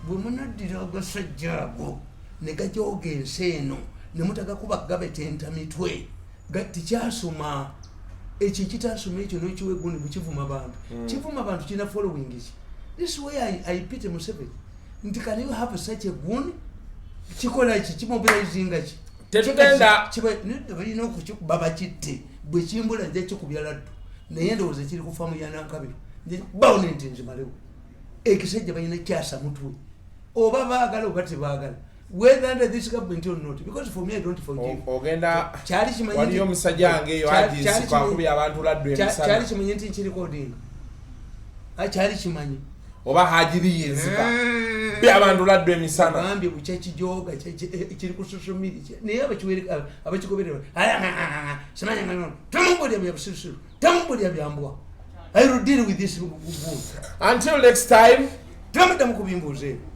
bwe munaddira agasajja ago ne gajoga ensi eno ne mutagakuba gabetenta mitwe. Tikyasoma ekyo, ekitasoma ekyo nokiwa egundi bwekivuma bantu. Kivuma bantu, kirina following ki? This way I pity Museveni nti can you have such a gun? Kikola ki? Kimobilizinga ki? Tetugenda. Nedda, balina okukikuba bakitte. Bwe kimbula nja kikubya laddu, naye ndowooza kiri kufa mu yanankabiro bawo nenti nzimalewo. Ekisajja balina kyasa mutwe, oba baagala oba tebaagala, whether under this government or not, because for me I don't forgive. Ogenda Kyali kimanyi waliyo omusajja wange eyo kyali aginsiko akubye abantu laddu kyali emisana. kimanyi nti nkirikodinga. Kyali kimanyi. Oba hagiriyinzika bye abantu laddu emisana. Gambye bukya kijoga kiri ku social media, naye abakigoberera simanya tamumbulya bya busirusiru, tamumbulya byambwa. I will deal with this good. Until next time. Temuddamu kubimbuuza ebyo.